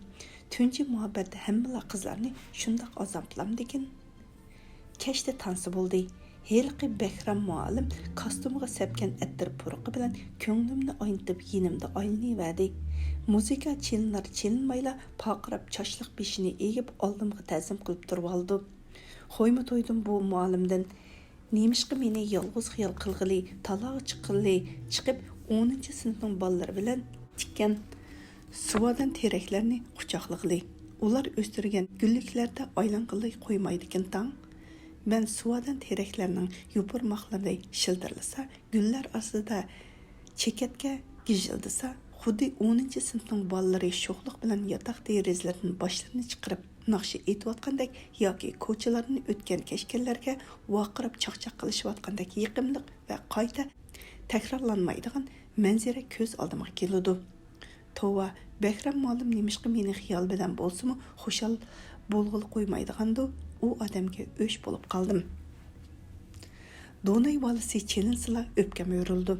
تۇنجى مۇھەببەت ھەممىلا قىزلارنى شۇنداق ئازابلامدىكىن؟ كەچتە تانسا بولدى. ھېلىقى بەھرام مۇئەللىم كاستيۇمىغا سەپكەن ئەتىر پۇرىقى بىلەن كۆڭلۈمنى ئاينىتىپ يېنىمدا ئايلىنىۋەردى. مۇزىكا چېلىنار چېلىنمايلا پارقىراپ چاچلىق بېشىنى ئېگىپ ئالدىمغا تەزىم قىلىپ تۇرۇۋالىدۇ. خويمۇ تويدۇم بۇ مۇئەللىمدىن. نېمىشقا مېنى يالغۇز خىيال قىلغىلى، تالاغا چىققىلى، چىقىپ ئونىنچى سىنىپنىڭ بالىلىرى بىلەن تىككەن سۇۋادان تېرەكلەرنى قۇچاقلىغىلى، ئۇلار ئۆستۈرگەن گۈللۈكلەردە ئايلانغىلى قويمايدىكىن تاڭ؟ مەن سۇۋادان تېرەكلەرنىڭ يوپۇرماقلىرى شىلدىرلىسا، گۈللەر ئاستىدا چېكەتكە گىژىلدىسا، خۇددى ئونىنچى سىنىپنىڭ بالىلىرى شوخلۇق بىلەن ياتاق دېرىزىلىرىدىن باشلىرىنى چىقىرىپ، ناخشا ئېيتىۋاتقاندەك ياكى كوچىلاردىن ئۆتكەن كەچكەنلەرگە ۋارقىراپ چاقچاق قىلىشىۋاتقاندەك يېقىملىق ۋە قايتا تەكرارلانمايدىغان مەنزىرە كۆز ئالدىمغا كېلىدۇ. توۋا، بەھرام مۇئەللىم نېمىشقا مېنى خىيال بىلەن بولسىمۇ خۇشال بولغىلى قويمايدىغاندۇ؟ ئۇ ئادەمگە ئۆچ بولۇپ قالدىم. دوناي ۋالىسى چېلىنسىلا ئۆپكەم يورۇلىدۇ.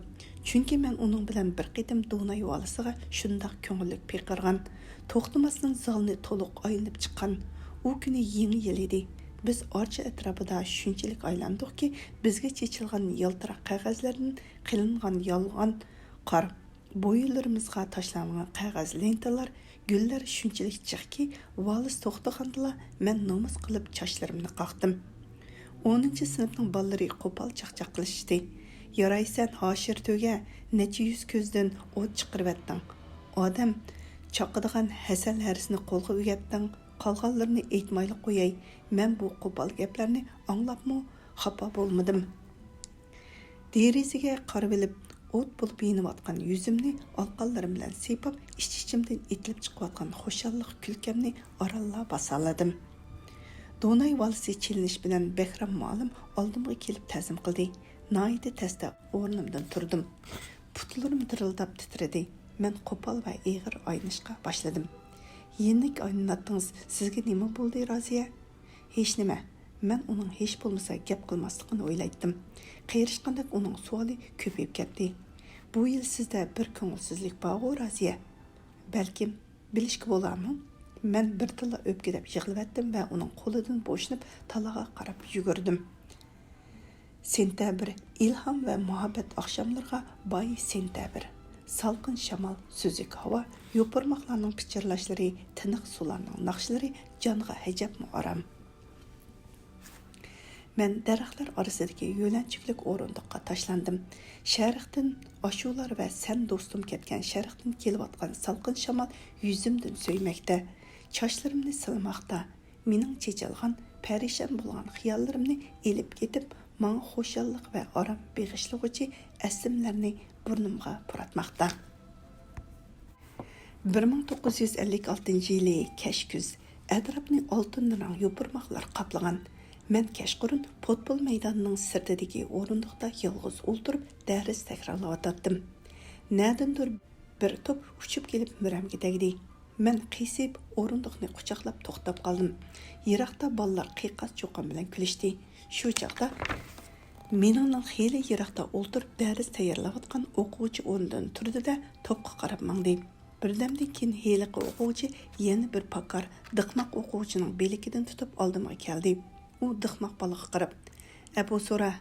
چۈنكى مەن ئۇنىڭ بىلەن بىر قېتىم دوناي ۋالىسىغا شۇنداق كۆڭۈللۈك پىقىرغان. توختىماستىن زالنى تولۇق ئايلىنىپ چىققان. ئۇ كۈنى يېڭى يىل ئىدى. بىز ئارچا ئەتراپىدا شۇنچىلىك ئايلاندۇقكى، بىزگە چېچىلغان يالتىراق قەغەزلەردىن قىلىنغان يالغان قار، بويۇنلىرىمىزغا تاشلانغان قەغەز لېنتىلار، گۈللەر شۇنچىلىك جىقكى، ۋالىس توختىغاندىلا مەن نومۇس قىلىپ چاچلىرىمنى قاقتىم. ئونىنچى سىنىپنىڭ بالىلىرى قوپال چاقچاق قىلىشتى. يارايسەن، ھاشىر تۆگە، نەچچە يۈز كۆزدىن ئوت چىقىرىۋەتتىڭ. ئادەم چاقىدىغان ھەسەل ھەرىسىنى قولغا ئۆگەتتىڭ. قالغانلىرىنى ئېيتمايلا قوياي، مەن بۇ قوپال گەپلەرنى ئاڭلاپمۇ خاپا بولمىدىم. دېرىزىگە قارىۋېلىپ، ئوت بولۇپ يېنىۋاتقان يۈزۈمنى ئالىقانلىرىم بىلەن سىيپاپ، ئىچ-ئىچىمدىن ئېتىلىپ چىقىۋاتقان خۇشاللىق كۈلكەمنى ئارانلا باسالىدىم. دوناي ۋالىسى چېلىنىش بىلەن بەھرام مۇئەللىم ئالدىمغا كېلىپ تەزىم قىلدى. ناھايىتى تەستە ئورنۇمدىن تۇردۇم. پۇتلىرىم دىرىلداپ تىترىدى. مەن قوپال ۋە ئېغىر ئاينىشقا باشلىدىم. يېنىك ئايلىناتتىڭىز، سىزگە نېمە بولدى، رازىيە؟ ھېچنېمە. مەن ئۇنىڭ ھېچ بولمىسا گەپ قىلماسلىقىنى ئويلايتتىم. قېرىشقاندەك ئۇنىڭ سوئالى كۆپىيىپ كەتتى. بۇ يىل سىزدە بىر كۆڭۈلسىزلىك بارغۇ، رازىيە؟ بەلكىم، بىلىشكە بولامۇ؟ مەن بىردىنلا ئۆپكىلەپ يىغلىۋەتتىم ۋە ئۇنىڭ قولىدىن بوشىنىپ تالاغا قاراپ يۈگۈردۈم. سېنتەبىر، ئىلھام ۋە مۇھەببەت ئاخشاملىرىغا باي سېنتەبىر. سالقىن شامال، سۈزۈك ھاۋا، يوپۇرماقلارنىڭ پىچىرلاشلىرى، تىنىق سۇلارنىڭ ناخشىلىرى جانغا ئەجەبمۇ ئارام. مەن دەرەخلەر ئارىسىدىكى يۆلەنچۈكلۈك ئورۇندۇققا تاشلاندىم. شەرقتىن ئاشۇلار ۋە سەن دوستۇم كەتكەن شەرقتىن كېلىۋاتقان سالقىن شامال يۈزۈمدىن سۆيمەكتە. چاچلىرىمنى سىلىماقتا. مېنىڭ چېچىلغان، پەرىشان بولغان خىياللىرىمنى ئېلىپ كېتىپ، ماڭا خۇشاللىق ۋە ئارام بېغىشلىغۇچى ئەسلىمىلەرنى بۇرنۇمغا پۇراتماقتا. بىر مىڭ توققۇز يۈز ئەللىك ئالتىنچى يىلى كەچ كۈز. ئەتراپنى ئالتۇن رەڭ يوپۇرماقلار قاپلىغان. مەن كەچقۇرۇن پۇتبول مەيدانىنىڭ سىرتىدىكى ئورۇندۇقتا يالغۇز ئولتۇرۇپ دەرس تەكرارلاۋاتاتتىم. نەدىندۇر بىر توپ ئۇچۇپ كېلىپ مۈرەمگە تەگدى. مەن قىيسىپ ئورۇندۇقنى قۇچاقلاپ توختاپ قالدىم. يىراقتا بالىلار قىيقاس چۇقان بىلەن كۈلۈشتى. شۇ چاغدا مېنىڭدىن خېلى يىراقتا ئولتۇرۇپ دەرس تەييارلاۋاتقان ئوقۇغۇچى ئورنىدىن تۇردى-دە، توپقا قاراپ ماڭدى. بىردەمدىن كېيىن ھېلىقى ئوقۇغۇچى يەنە بىر پاكار دىقماق ئوقۇغۇچىنىڭ بىلىكىدىن تۇتۇپ ئالدىمغا كەلدى. ئۇ دىقماق بالىغا قاراپ، «ئەپۇ سورا،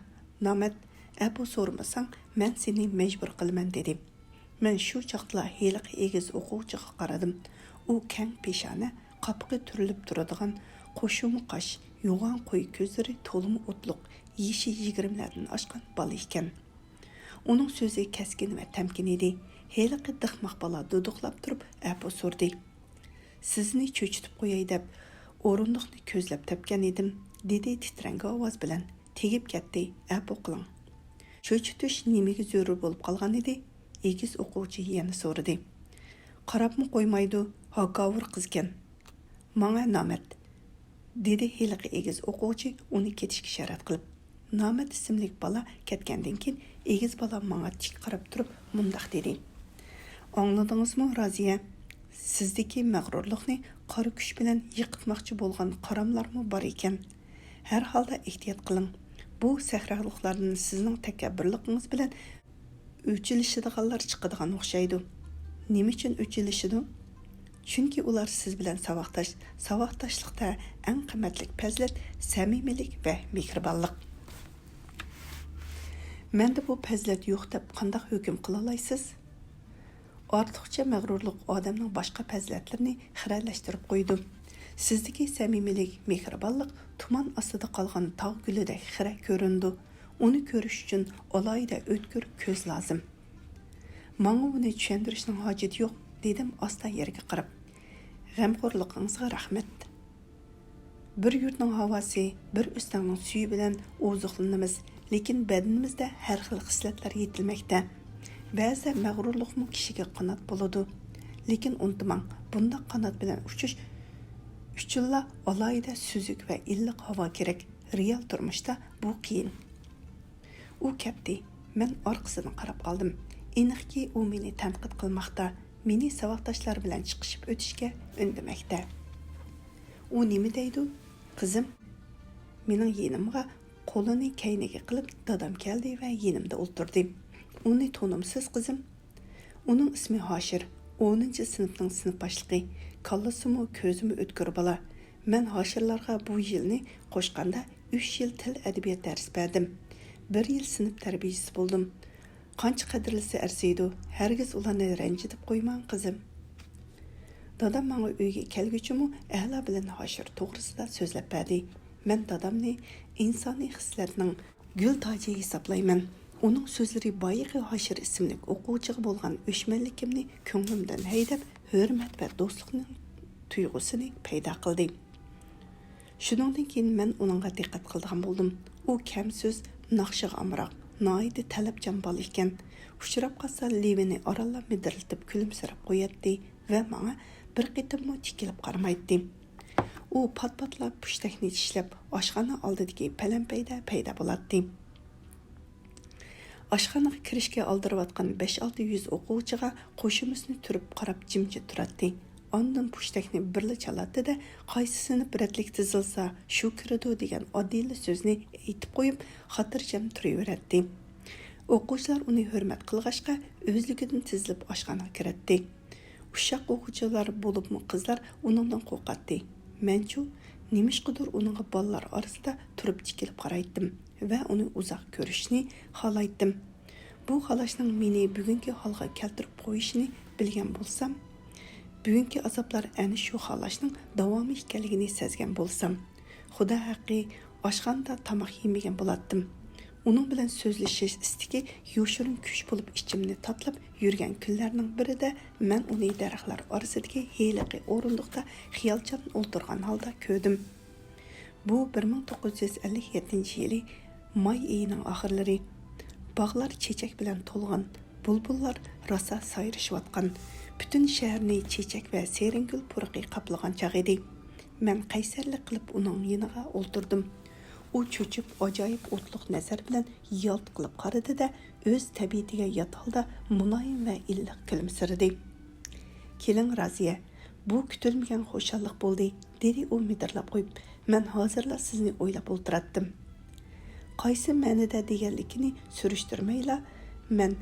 نامەت، ئەپۇ سورىمىساڭ، مەن سېنى مەجبۇر قىلىمەن» دېدى. مەن شۇ چاغدىلا ھېلىقى ئېگىز ئوقۇغۇچىغا قارىدىم. ئۇ كەڭ پېشانە، قاپىقى تۈرۈلۈپ تۇرىدىغان، قوشۇما قاش، يوغان قويۇق كۆزلىرى تولىمۇ ئوتلۇق، يېشى يىگىرمىلەردىن ئاشقان بالا ئىكەن. ئۇنىڭ سۆزى كەسكىن ۋە تەمكىن ئىدى. ھېلىقى دىقماق بالا دۇدۇقلاپ تۇرۇپ ئەپۇ سورىدى. «سىزنى چۆچۈتۈپ قوياي دەپ، ئورۇندۇقنى كۆزلەپ تەپكەن ئىدىم» دېدى تىترەڭگۈ ئاۋاز بىلەن. «تېگىپ كەتتى، ئەپۇ قىلىڭ.» «چۆچۈتۈش نېمىگە زۆرۈر بولۇپ قالغان ئىدى؟» ئېگىز ئوقۇغۇچى يەنە سورىدى. «قاراپمۇ قويمايدۇ، ھاكاۋۇر قىزكەن.» «ماڭە نامەت!» دېدى ھېلىقى ئېگىز ئوقۇغۇچى ئۇنى كېتىشكە شەرەت قىلىپ. نامەت ئىسىملىك بالا كەتكەندىن كېيىن، ئېگىز بالا ماڭا تىك قاراپ تۇرۇپ مۇنداق دېدى: «ئاڭلىدىڭىزمۇ، رازىيە؟ سىزدىكى مەغرۇرلۇقنى قارا كۈچ بىلەن يىقىتماقچى بولغان قاراملارمۇ بار ئىكەن. ھەر ھالدا ئېھتىيات قىلىڭ. بۇ سەھرالىقلاردىن سىزنىڭ تەكەببۇرلۇقىڭىز بىلەن ئۆچ ئېلىشىدىغانلار چىقىدىغان ئوخشايدۇ.» «نېمە ئۈچۈن ئۆچ ئېلىشىدۇ؟» «چۈنكى ئۇلار سىز بىلەن ساۋاقداش، ساۋاقداشلىقتا ئەڭ قىممەتلىك پەزىلەت سەمىمىيلىك ۋە مېھرىبانلىق.» «مەندە بۇ پەزىلەت يوق دەپ قانداق ھۆكۈم قىلالايسىز؟» «ئارتۇقچە مەغرۇرلۇق ئادەمنىڭ باشقا پەزىلەتلىرىنى خىرەلەشتۈرۈپ قويىدۇ. سىزدىكى سەمىمىيلىك، مېھرىبانلىق تۇمان ئاستىدا قالغان تاغ گۈلىدەك خىرە كۆرۈنىدۇ. ئۇنى كۆرۈش ئۈچۈن ئالاھىدە ئۆتكۈر كۆز لازىم.» «ماڭا ئۇنى چۈشەندۈرۈشنىڭ ھاجىتى يوق»، دېدىم ئاستا يەرگە قاراپ. «غەمخورلۇقىڭىزغا رەھمەت.» بىر يۇرتنىڭ ھاۋاسى، بىر ئۆستەڭنىڭ سۈيى بىلەن ئوزۇقلىنىمىز، لېكىن بەدىنىمىزدە ھەر خىل خىسلەتلەر يېتىلمەكتە. بەزىدە مەغرۇرلۇقمۇ كىشىگە قانات بولىدۇ. لېكىن ئۇنتۇماڭ، بۇنداق قانات بىلەن ئۇچۇش ئۈچۈنلا ئالاھىدە سۈزۈك ۋە ئىللىق ھاۋا كېرەك. رېئال تۇرمۇشتا بۇ قىيىن. ئۇ كەتتى. مەن ئارقىسىدىن قاراپ قالدىم. ئېنىقكى، ئۇ مېنى تەنقىد قىلماقتا، مېنى ساۋاقداشلار بىلەن چىقىشىپ ئۆتۈشكە ئۈندىمەكتە. ئۇ نېمە دەيدۇ؟ قىزىم مېنىڭ يېنىمغا قولىنى كەينىگە قىلىپ، دادام كەلدى ۋە يېنىمدا ئولتۇردى. ئۇنى تونۇمسىز، قىزىم؟ ئۇنىڭ ئىسمى ھاشىر، ئونىنچى سىنىپنىڭ سىنىپ باشلىقى، كاللىسىمۇ، كۆزىمۇ ئۆتكۈر بالا. مەن ھاشىرلارغا بۇ يىلنى قوشقاندا ئۈچ يىل تىل ئەدەبىيات دەرس بەردىم. بىر يىل سىنىپ تەربىيىچىسى بولدۇم. قانچە قەدىرلىسە ئەرزىيدۇ، ھەرگىز ئۇلارنى رەنجىتىپ قويماڭ، قىزىم. دادام ماڭا ئۆيگە كەلگۈچىمۇ ئەلا بىلەن ھاشىر توغرىسىدا سۆزلەپ بەردى. مەن دادامنى ئىنسانىي خىسلەتنىڭ گۈل تاجى ھېسابلايمەن. ئۇنىڭ سۆزلىرى بايىقى ھاشىر ئىسىملىك ئوقۇغۇچىغا بولغان ئۆچمەنلىكىمنى كۆڭلۈمدىن ھەيدەپ، ھۆرمەت ۋە دوستلۇقنىڭ تۇيغۇسىنى پەيدا قىلدى. شۇنىڭدىن كېيىن مەن ئۇنىڭغا دىققەت قىلىدىغان بولدۇم. ئۇ كەم سۆز، ناخشىغا ئامراق، ناھايىتى تەلەپچان بالا ئىكەن. ئۇچراپ قالسا لېۋىنى ئارانلا مىدىرلىتىپ كۈلۈمسىرەپ قوياتتى ۋە ماڭا بىر قېتىممۇ تىكىلىپ قارىمايتتى. ئۇ پات-پاتلا پۇشتەكنى چىشلەپ، ئاشخانا ئالدىدىكى پەلەمپەيدە پەيدا بولاتتى. ئاشخانىغا كىرىشكە ئالدىراۋاتقان بەش-ئالتە يۈز ئوقۇغۇچىغا قوشۇمىسىنى تۈرۈپ قاراپ جىمجىت تۇراتتى. ئاندىن پۇشتەكنى بىرلا چالاتتى-دە، قايسى سىنىپ رەتلىك تىزىلسا، شۇ كىرىدۇ دېگەن ئاددىيلا سۆزنى ئېيتىپ قويۇپ، خاتىرجەم تۇرۇۋېرەتتى. ئوقۇغۇچىلار ئۇنى ھۆرمەت قىلغاچقا، ئۆزلۈكىدىن تىزىلىپ ئاشخانىغا كىرەتتى. ئۇششاق ئوقۇغۇچىلار، بولۇپمۇ قىزلار ئۇنىڭدىن قورقاتتى. مەنچۇ، نېمىشقىدۇر ئۇنىڭغا بالىلار ئارىسىدا تۇرۇپ تىكىلىپ قارايتتىم ۋە ئۇنى ئۇزاق كۆرۈشنى خالايتتىم. بۇ خالاشنىڭ مېنى بۈگۈنكى ھالغا كەلتۈرۈپ قويۇشىنى بىلگەن بولسام، بۈگۈنكى ئازابلار ئەنە شۇ خالاشنىڭ داۋامى ئىكەنلىكىنى سەزگەن بولسام، خۇدا ھەققى، ئاشخانىدا تاماق يېمىگەن بولاتتىم. ئۇنىڭ بىلەن سۆزلىشىش ئىستىكى يوشۇرۇن كۈچ بولۇپ ئىچىمنى تاتلاپ يۈرگەن كۈنلەرنىڭ بىرىدە مەن ئۇنى دەرەخلەر ئارىسىدىكى ھېلىقى ئورۇندۇقتا خىيالچان ئولتۇرغان ھالدا كۆردۈم. بۇ بىر مىڭ توققۇز يۈز ئەللىك يەتتىنچى يىلى ماي ئېيىنىڭ ئاخىرلىرى. باغلار چېچەك بىلەن تولغان، بۇلبۇللار راسا سايرىشىۋاتقان، پۈتۈن شەھەرنى چېچەك ۋە سېرىنگۈل پۇرىقى قاپلىغان چاغ ئىدى. مەن قەيسەرلىك قىلىپ ئۇنىڭ يېنىغا ئولتۇردۇم. ئۇ چۆچۈپ، ئاجايىپ ئوتلۇق نەزەر بىلەن يالت قىلىپ قارىدى-دە، ئۆز تەبىئىتىگە يات ھالدا مۇلايىم ۋە ئىللىق كۈلۈمسىرىدى. كېلىڭ، رازىيە، بۇ كۈتۈلمىگەن خۇشاللىق بولدى، دېدى ئۇ مىدىرلاپ قويۇپ. مەن ھازىرلا سىزنى ئويلاپ ئولتۇراتتىم. قايسى مەنىدە دېگەنلىكىنى سۈرۈشتۈرمەيلا، مەن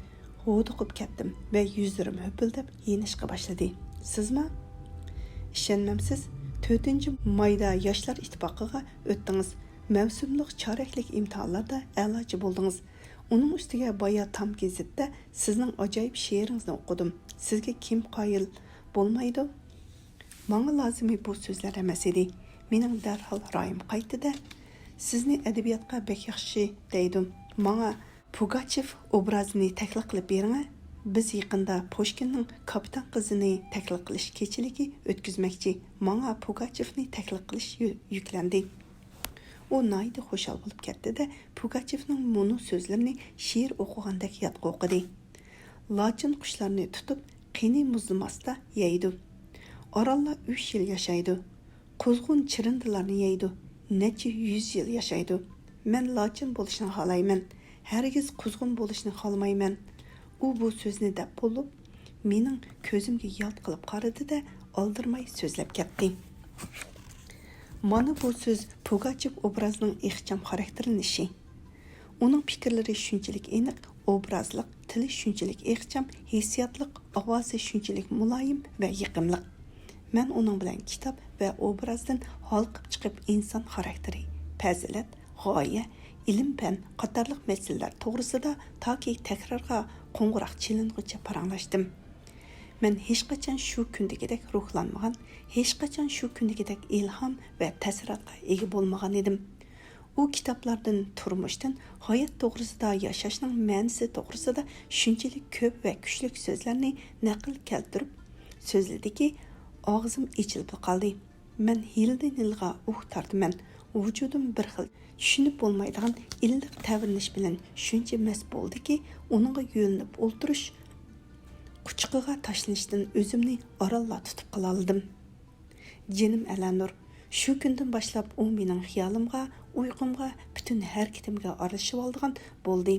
ھودۇقۇپ كەتتىم ۋە يۈزلىرىم ھۆپۈلدەپ يېنىشقا باشلىدى. سىزما؟ ئىشەنمەمسىز؟ تۆتىنچى مايدا ياشلار ئىتتىپاقىغا ئۆتتىڭىز. مەۋسۇملۇق چارەكلىك ئىمتىھانلاردا ئەلاچى بولدىڭىز. ئۇنىڭ ئۈستىگە بايا تام گېزىتتە سىزنىڭ ئاجايىپ شېئىرىڭىزنى ئوقۇدۇم. سىزگە كىم قايىل بولمايدۇ؟ ماڭا لازىمى بۇ سۆزلەر ئەمەس ئىدى. مېنىڭ دەرھال رايىم قايتتى-دە، سىزنى ئەدەبىياتقا بەك ياخشى دەيدۇ. ماڭا پۇگاچېف ئوبرازىنى تەكلىپ قىلىپ بېرىڭە. بىز يېقىندا پۇشكىننىڭ كاپىتان قىزىنى تەكلىپ قىلىش كېچىلىكى ئۆتكۈزمەكچى. ماڭا پۇگاچېفنى تەكلىپ قىلىش يۈ-، يۈكلەندى. ئۇ ناھايىتى خۇشال بولۇپ كەتتى-دە، پۇگاچېفنىڭ مۇنۇ سۆزلىرىنى شېئىر ئوقۇغاندەك يادقا ئوقۇدى. لاچىن قۇشلارنى تۇتۇپ، قېنى مۇزلىماستا يەيدۇ. ئارانلا ئۈچ يىل ياشايدۇ. قۇزغۇن چىرىندىلارنى يەيدۇ. نەچچە يۈز يىل ياشايدۇ. مەن لاچىن بولۇشنى خالايمەن. ھەرگىز قۇزغۇن بولۇشنى خالىمايمەن. ئۇ بۇ سۆزنى دەپ بولۇپ، مېنىڭ كۆزۈمگە يالت قىلىپ قارىدى-دە، ئالدىرىماي سۆزلەپ كەتتى. مانا بۇ سۆز پۇگاچېف ئوبرازنىڭ ئىخچام خاراكتېرلىنىشى. ئۇنىڭ پىكىرلىرى شۇنچىلىك ئېنىق، ئوبرازلىق، تىلى شۇنچىلىك ئىخچام، ھېسسىياتلىق، ئاۋازى شۇنچىلىك مۇلايىم ۋە يېقىملىق. مەن ئۇنىڭ بىلەن كىتاب ۋە ئوبرازدىن ھالقىپ چىقىپ ئىنسان خاراكتېرى، پەزىلەت، غايە، ئىلىم-پەن قاتارلىق مەسىلىلەر توغرىسىدا تاكى تەكرارغا قوڭغۇراق چېلىنغۇچە پاراڭلاشتىم. مەن ھېچقاچان شۇ كۈندىكىدەك روھلانمىغان، ھېچقاچان شۇ كۈندىكىدەك ئىلھام ۋە تەسىراتقا ئىگە بولمىغان ئىدىم. ئۇ كىتابلاردىن، تۇرمۇشتىن، ھايات توغرىسىدا، ياشاشنىڭ مەنىسى توغرىسىدا شۇنچىلىك كۆپ ۋە كۈچلۈك سۆزلەرنى نەقىل كەلتۈرۈپ سۆزلىدىكى، ئاغزىم ئېچىلىپلا قالدى. مەن يىلدىن يىلغا ئۇھ تارتىمەن. ۋۇجۇدۇم بىر خىل چۈشىنىپ بولمايدىغان ئىللىق تەۋرىنىش بىلەن شۇنچە مەست بولدىكى، ئۇنىڭغا يۆلىنىپ ئولتۇرۇش قۇچىقىغا تاشلىنىشتىن ئۆزۈمنى ئارانلا تۇتۇپ قالالىدىم. جېنىم ئەلەنۇر، شۇ كۈندىن باشلاپ ئۇ مېنىڭ خىيالىمغا، ئۇيقۇمغا، پۈتۈن ھەرىكىتىمگە ئارىلىشىۋالىدىغان بولدى.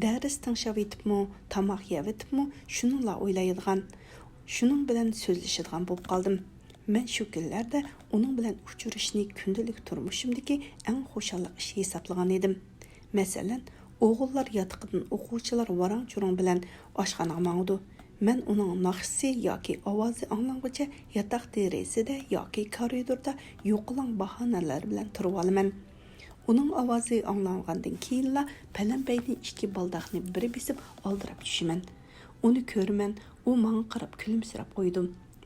دەرس تىڭشاۋېتىپمۇ، تاماق يەۋېتىپمۇ شۇنىلا ئويلايدىغان، شۇنىڭ بىلەن سۆزلىشىدىغان بولۇپ قالدىم. مەن شۇ كۈنلەردە ئۇنىڭ بىلەن ئۇچرىشىشنى كۈندىلىك تۇرمۇشۇمدىكى ئەڭ خۇشاللىق ئىش ھېسابلىغان ئىدىم. مەسىلەن، ئوغۇللار ياتىقىدىن ئوقۇغۇچىلار ۋاراڭ-چۇرۇڭ بىلەن ئاشخانىغا ماڭىدۇ. مەن ئۇنىڭ ناخشىسى ياكى ئاۋازى ئاڭلانغۇچە ياتاق دېرىزىدە ياكى كارىدوردا يوقىلاڭ باھانەلەر بىلەن تۇرۇۋالىمەن. ئۇنىڭ ئاۋازى ئاڭلانغاندىن كېيىنلا پەلەمپەيدىن ئىككى بالداقنى بىر بېسىپ ئالدىراپ چۈشىمەن. ئۇنى كۆرىمەن، ئۇ ماڭا قاراپ كۈلۈمسىرەپ قويىدۇ.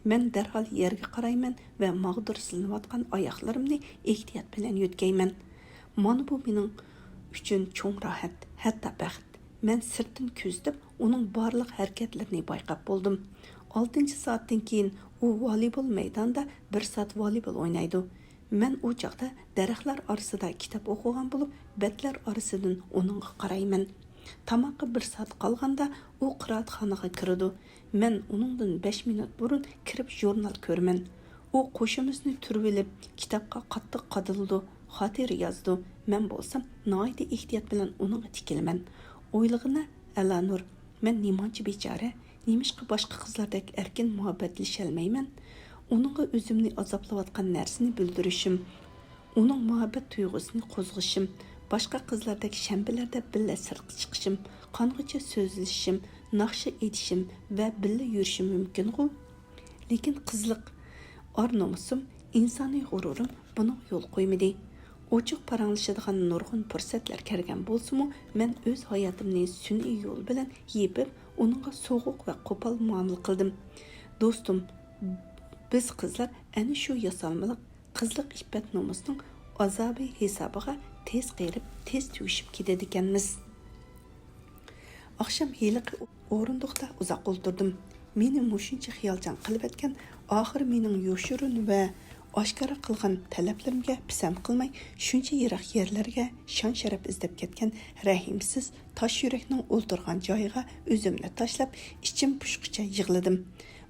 مەن دەرھال يەرگە قارايمەن ۋە ماغدۇرسىزلىنىۋاتقان ئاياقلىرىمنى ئېھتىيات بىلەن يۆتكەيمەن. مانا بۇ مېنىڭ ئۈچۈن چوڭ راھەت، ھەتتا بەخت. مەن سىرتتىن كۆزىتىپ، ئۇنىڭ بارلىق ھەرىكەتلىرىنى بايقاپ بولدۇم. ئالتىنچى سائەتتىن كېيىن ئۇ ۋالىبول مەيدانىدا بىر سائەت ۋالىبول ئوينايدۇ. مەن ئۇ چاغدا دەرەخلەر ئارىسىدا كىتاب ئوقۇغان بولۇپ، بەتلەر ئارىسىدىن ئۇنىڭغا قارايمەن. تاماققا بىر سائەت قالغاندا ئۇ قىرائەتخانىغا كىرىدۇ. مەن ئۇنىڭدىن بەش مىنۇت بۇرۇن كىرىپ ژۇرنال كۆرىمەن. ئۇ قوشىمىزنى تۈرۈۋېلىپ، كىتابقا قاتتىق قادىلىدۇ، خاتىرە يازىدۇ. مەن بولسام ناھايىتى ئېھتىيات بىلەن ئۇنىڭغا تىكىلىمەن. ئويلىغىنا، ئەلانۇر، مەن نېمانچە بىچارە، نېمىشقا باشقا قىزلاردەك ئەركىن مۇھەببەتلىشەلمەيمەن؟ ئۇنىڭغا ئۆزۈمنى ئازابلاۋاتقان نەرسىنى بىلدۈرۈشۈم، ئۇنىڭ مۇھەببەت تۇيغۇسىنى قوزغىشىم، باشقا قىزلاردەك شەنبىلەردە بىللە سىرتقا چىقىشىم، قانغىچە سۆزلىشىشىم، ناخشا ئېيتىشىم ۋە بىللە يۈرۈشۈم مۇمكىنغۇ؟ لېكىن قىزلىق، ئار-نومۇسۇم، ئىنسانىي غۇرۇرۇم بۇنىڭغا يول قويمىدى. ئوچۇق پاراڭلىشىدىغان نۇرغۇن پۇرسەتلەر كەلگەن بولسىمۇ، مەن ئۆز ھاياتىمنى سۈنئىي يول بىلەن يېپىپ، ئۇنىڭغا سوغۇق ۋە قوپال مۇئامىلە قىلدىم. دوستۇم، بىز قىزلار ئەنە شۇ ياسالمىلىق قىزلىق ئىپپەت-نومۇسنىڭ ئازابى ھېسابىغا تېز قېرىپ، تېز تۈگىشىپ كېتىدىكەنمىز. ئاخشام ھېلىقى ئورۇندۇقتا ئۇزاق ئولتۇردۇم. مېنى مۇشۇنچە خىيالچان قىلىۋەتكەن، ئاخىر مېنىڭ يوشۇرۇن ۋە ئاشكارا قىلغان تەلەپلىرىمگە پىسەنت قىلماي، شۇنچە يىراق يەرلەرگە شان-شەرەپ ئىزدەپ كەتكەن رەھىمسىز تاش يۈرەكنىڭ ئولتۇرغان جايىغا ئۆزۈمنى تاشلاپ، ئىچىم پۇشقىچە يىغلىدىم.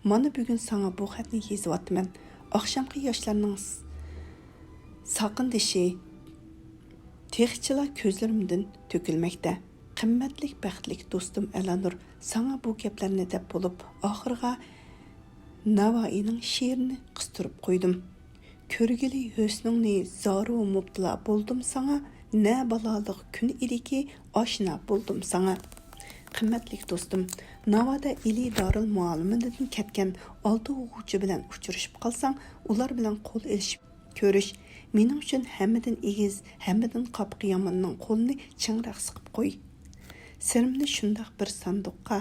مانا بۈگۈن ساڭا بۇ خەتنى يېزىۋاتىمەن. ئاخشامقى ياشلارنىڭ س-، ساقىندىشى تېخىچىلا كۆزلىرىمدىن تۆكۈلمەكتە. قىممەتلىك، بەختلىك دوستۇم ئەلانۇر، ساڭا بۇ گەپلەرنى دەپ بولۇپ، ئاخىرىغا ناۋائىينىڭ شېئىرىنى قىستۇرۇپ قويدۇم. كۆرگىلى ھۆسنۈڭنى زارۇ مۇپتىلا بولدۇم ساڭا، نە بالالىق كۈن ئىدىكى، ئاشنا بولدۇم ساڭا. قىممەتلىك دوستۇم، ناۋادا ئىلى دارىلمۇئەللىمىدىن كەتكەن ئالتە ئوقۇغۇچى بىلەن ئۇچرىشىپ قالساڭ، ئۇلار بىلەن قول ئېلىشىپ كۆرۈش. مېنىڭ ئۈچۈن ھەممىدىن ئېگىز، ھەممىدىن قاپىقى ياماننىڭ قولىنى چىڭراق سىقىپ قوي. سىرىمنى شۇنداق بىر ساندۇققا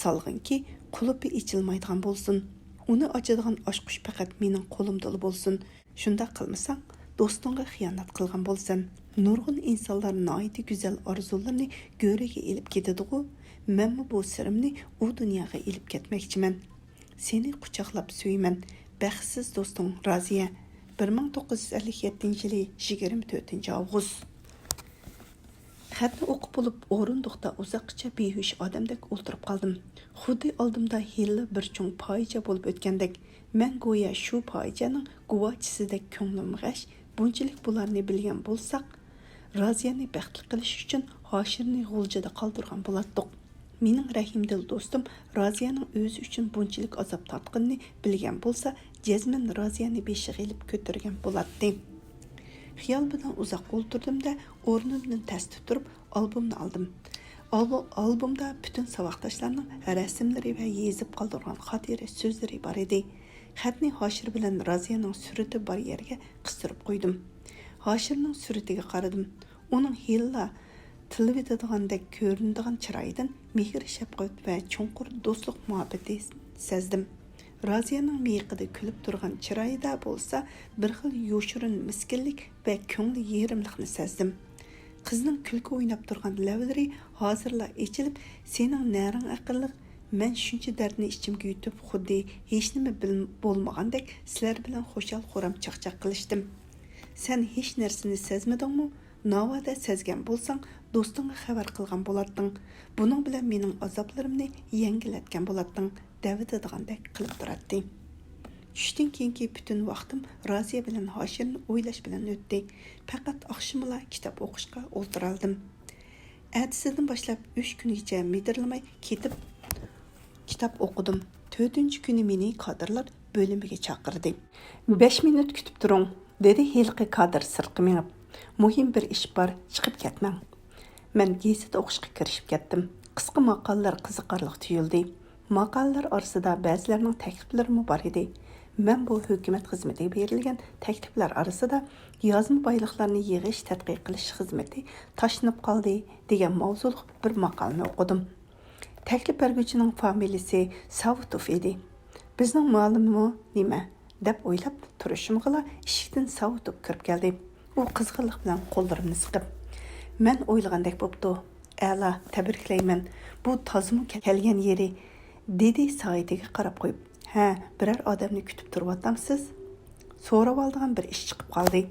سالغىنكى، قۇلۇپى ئېچىلمايدىغان بولسۇن. ئۇنى ئاچىدىغان ئاچقۇچ پەقەت مېنىڭ قولۇمدىلا بولسۇن. شۇنداق قىلمىساڭ، دوستۇڭغا خىيانەت قىلغان بولىسەن. نۇرغۇن ئىنسانلار ناھايىتى گۈزەل ئارزۇلىرىنى گۆرۈگە ئېلىپ كېتىدىغۇ، مەنمۇ بۇ سىرىمنى ئۇ دۇنياغا ئېلىپ كەتمەكچىمەن. سېنى قۇچاقلاپ سۆيىمەن. بەختسىز دوستۇڭ رازىيە. بىر مىڭ توققۇز يۈز ئەللىك يەتتىنچى يىلى يىگىرمە تۆتىنچى ئاۋغۇست. خەتنى ئوقۇپ بولۇپ، ئورۇندۇقتا ئۇزاققىچە بىھوش ئادەمدەك ئولتۇرۇپ قالدىم. خۇددى ئالدىمدا ھېلىلا بىر چوڭ پاجىئە بولۇپ ئۆتكەندەك. مەن گويا شۇ پاجىئەنىڭ گۇۋاچىسىدەك كۆڭلۈم غەش، بۇنچىلىك بۇلارنى بىلگەن بولساق، رازىيەنى بەختلىك قىلىش ئۈچۈن ھاشىرنى غۇلجىدا قالدۇرغان بولاتتۇق. مېنىڭ رەھىمدىل دوستۇم رازىيەنىڭ ئۆزى ئۈچۈن بۇنچىلىك ئازاب تارتقىنىنى بىلگەن بولسا، جەزمەن رازىيەنى بېشىغا ئېلىپ كۆتۈرگەن بولاتتى. خىيال بىلەن ئۇزاق ئولتۇردۇم-دە، ئورنۇمدىن تەستە تۇرۇپ، ئالبومنى ئالدىم. ئالبو-، ئالبومدا پۈتۈن ساۋاقداشلارنىڭ رەسىملىرى ۋە يېزىپ قالدۇرغان خاتىرە سۆزلىرى بار ئىدى. خەتنى ھاشىر بىلەن رازىيەنىڭ سۈرىتى بار يەرگە قىستۇرۇپ قويدۇم. ھاشىرنىڭ سۈرىتىگە قارىدىم. ئۇنىڭ ھېلىلا تىللىۋېتىدىغاندەك كۆرۈنىدىغان چىرايىدىن مېھىر-شەپقەت ۋە چوڭقۇر دوستلۇق مۇھەببىتى سەزدىم. رازىيەنىڭ مىيىقىدا كۈلۈپ تۇرغان چىرايىدا بولسا بىر خىل يوشۇرۇن مىسكىنلىك ۋە كۆڭلى يېرىملىقنى سەزدىم. قىزنىڭ كۈلكە ئويناپ تۇرغان لەۋلىرى ھازىرلا ئېچىلىپ، سېنىڭ نەرىڭ ئەقىللىق، مەن شۇنچە دەردنى ئىچىمگە يۇتۇپ، خۇددى ھېچنېمە بىل-، بولمىغاندەك سىلەر بىلەن خۇشال-خۇرام چاقچاق قىلىشتىم. سەن ھېچ نەرسىنى سەزمىدىڭمۇ؟ ناۋادا سەزگەن بولساڭ، دوستۇڭغا خەۋەر قىلغان بولاتتىڭ. بۇنىڭ بىلەن مېنىڭ ئازابلىرىمنى يەڭگىللەتكەن بولاتتىڭ. دەۋېتىدىغاندەك قىلىپ تۇراتتى. چۈشتىن كېيىنكى پۈتۈن ۋاقتىم رازىيە بىلەن ھاشىرنى ئويلاش بىلەن ئۆتتى. پەقەت ئاخشىمىلا كىتاب ئوقۇشقا ئولتۇرالىدىم. ئەتىسىدىن باشلاپ ئۈچ كۈنگىچە مىدىرلىماي كېتىپ كىتاب ئوقۇدۇم. تۆتىنچى كۈنى مېنى كادىرلار بۆلۈمىگە چاقىردى. «بەش مىنۇت كۈتۈپ تۇرۇڭ»، دېدى ھېلىقى كادىر سىرتقا مېڭىپ. «مۇھىم بىر ئىش بار، چىقىپ كەتمەڭ.» مەن گېزىت ئوقۇشقا كىرىشىپ كەتتىم. قىسقا ماقالىلەر قىزىقارلىق تۇيۇلدى. ماقالىلەر ئارىسىدا بەزىلەرنىڭ تەكلىپلىرىمۇ بار ئىدى. مەن بۇ ھۆكۈمەت خىزمىتىگە بېرىلگەن تەكلىپلەر ئارىسىدا يازما بايلىقلارنى يىغىش، تەتقىق قىلىش خىزمىتى تاشلىنىپ قالدى دېگەن ماۋزۇلۇق بىر ماقالىنى ئوقۇدۇم. تەكلىپ بەرگۈچىنىڭ فامىلىسى ساۋۇتوف ئىدى. «بىزنىڭ مۇئەللىممۇ نېمە؟» دەپ ئويلاپ تۇرۇشۇمغىلا ئىشىكتىن ساۋۇتوف كىرىپ كەلدى. ئۇ قىزغىنلىق بىلەن قوللىرىمنى سىقىپ، «مەن ئويلىغاندەك بوپتۇ.» «ئەلا، تەبرىكلەيمەن. بۇ تازىمۇ كەلگەن يېرى»، دېدى سائىتىگە قاراپ قويۇپ. «ھە، بىرەر ئادەمنى كۈتۈپ تۇرۇۋاتامسىز؟ سوراۋالىدىغان بىر ئىش چىقىپ قالدى.»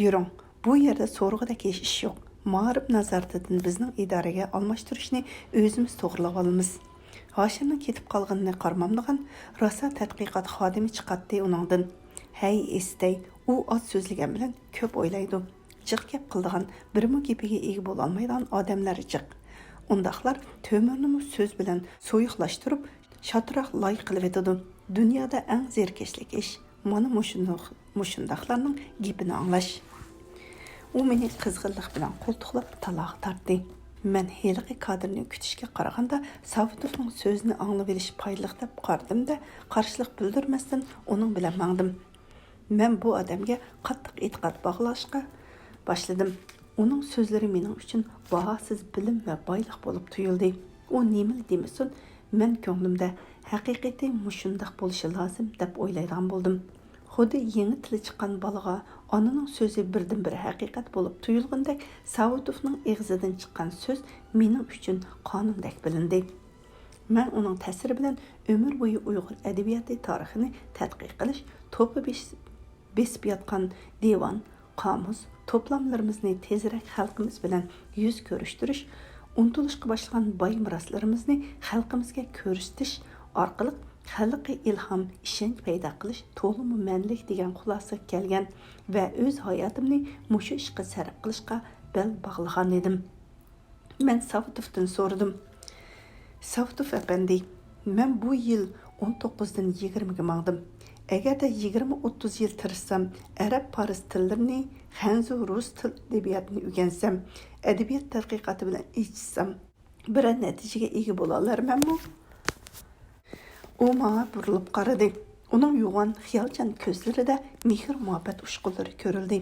«يۈرۈڭ، بۇ يەردە سورىغۇدەك ھېچ ئىش يوق. مائارىپ نازارىتىدىن بىزنىڭ ئىدارىگە ئالماشتۇرۇشنى ئۆزىمىز توغرىلاۋالىمىز.» ھاشىرنىڭ كېتىپ قالغىنىنى قارىمامدىغان راسا تەتقىقات خادىمى چىقاتتى ئۇنىڭدىن. «ھەي، ئېستەي، ئۇ ئاز سۆزلىگەن بىلەن كۆپ ئويلايدۇ.» جىق گەپ قىلىدىغان، بىرمۇ گېپىگە ئىگە بولالمايدىغان ئادەملەر جىق. ئۇنداقلار تۆمۈرنىمۇ سۆز بىلەن سۇيۇقلاشتۇرۇپ، شاتراق لاي قىلىۋېتىدۇ. دۇنيادا ئەڭ زېرىكىشلىك ئىش مانا مۇشۇنداق، مۇشۇنداقلارنىڭ گېپىنى ئاڭلاش. ئۇ مېنى قىزغىنلىق بىلەن قولتۇقلاپ تالاغا تارتتى. مەن ھېلىقى كادىرنى كۈتۈشكە قارىغاندا، ساۋۇتوفنىڭ سۆزىنى ئاڭلىۋېلىش پايدىلىق دەپ قارىدىم-دە، قارشىلىق بىلدۈرمەستىن ئۇنىڭ بىلەن ماڭدىم. مەن بۇ ئادەمگە قاتتىق ئېتىقاد باغلاشقا باشلىدىم. ئۇنىڭ سۆزلىرى مېنىڭ ئۈچۈن باھاسىز بىلىم ۋە بايلىق بولۇپ تۇيۇلدى. ئۇ نېمىلا دېمىسۇن، مەن كۆڭلۈمدە «ھەقىقىتى مۇشۇنداق بولۇشى لازىم» دەپ ئويلايدىغان بولدۇم. خۇددى يېڭى تىلى چىققان بالىغا ئانىنىڭ سۆزى بىردىنبىر ھەقىقەت بولۇپ تۇيۇلغىندەك، ساۋۇتوفنىڭ ئېغىزىدىن چىققان سۆز مېنىڭ ئۈچۈن قانۇندەك بىلىندى. مەن ئۇنىڭ تەسىرى بىلەن ئۆمۈر بويى ئۇيغۇر ئەدەبىياتى تارىخىنى تەتقىق قىلىش، توپا بېس-، بېسىپ ياتقان دىۋان، قامۇس توپلاملىرىمىزنى تېزرەك خەلقىمىز بىلەن يۈز كۆرۈشتۈرۈش، ئۇنتۇلۇشقا باشلىغان باي مىراسلىرىمىزنى خەلقىمىزگە كۆرسىتىش ئارقىلىق خەلققە ئىلھام، ئىشەنچ پەيدا قىلىش تولىمۇ مەنىلىك دېگەن خۇلاسىگە كەلگەن ۋە ئۆز ھاياتىمنى مۇشۇ ئىشقا سەرپ قىلىشقا بەل باغلىغان ئىدىم. مەن ساۋۇتوفتىن سورىدىم. ساۋۇتوف ئەپەندى، مەن بۇ يىل ئون توققۇزدىن يىگىرمىگە ماڭدىم. ئەگەردە يىگىرمە ئوتتۇز يىل تىرىشسام، ئەرەب، پارس تىللىرىنى، خەنزۇ، رۇس تىل ئەدەبىياتىنى ئۆگەنسەم، ئەدەبىيات تەتقىقاتى بىلەن ئېچىشسام، بىرەر نەتىجىگە ئىگە بولالارمەنمۇ؟ ئۇ ماڭا بۇرۇلۇپ قارىدى. ئۇنىڭ يوغان، خىيالچان كۆزلىرىدە مېھىر-مۇھەببەت ئۇچقۇنلىرى كۆرۈلدى.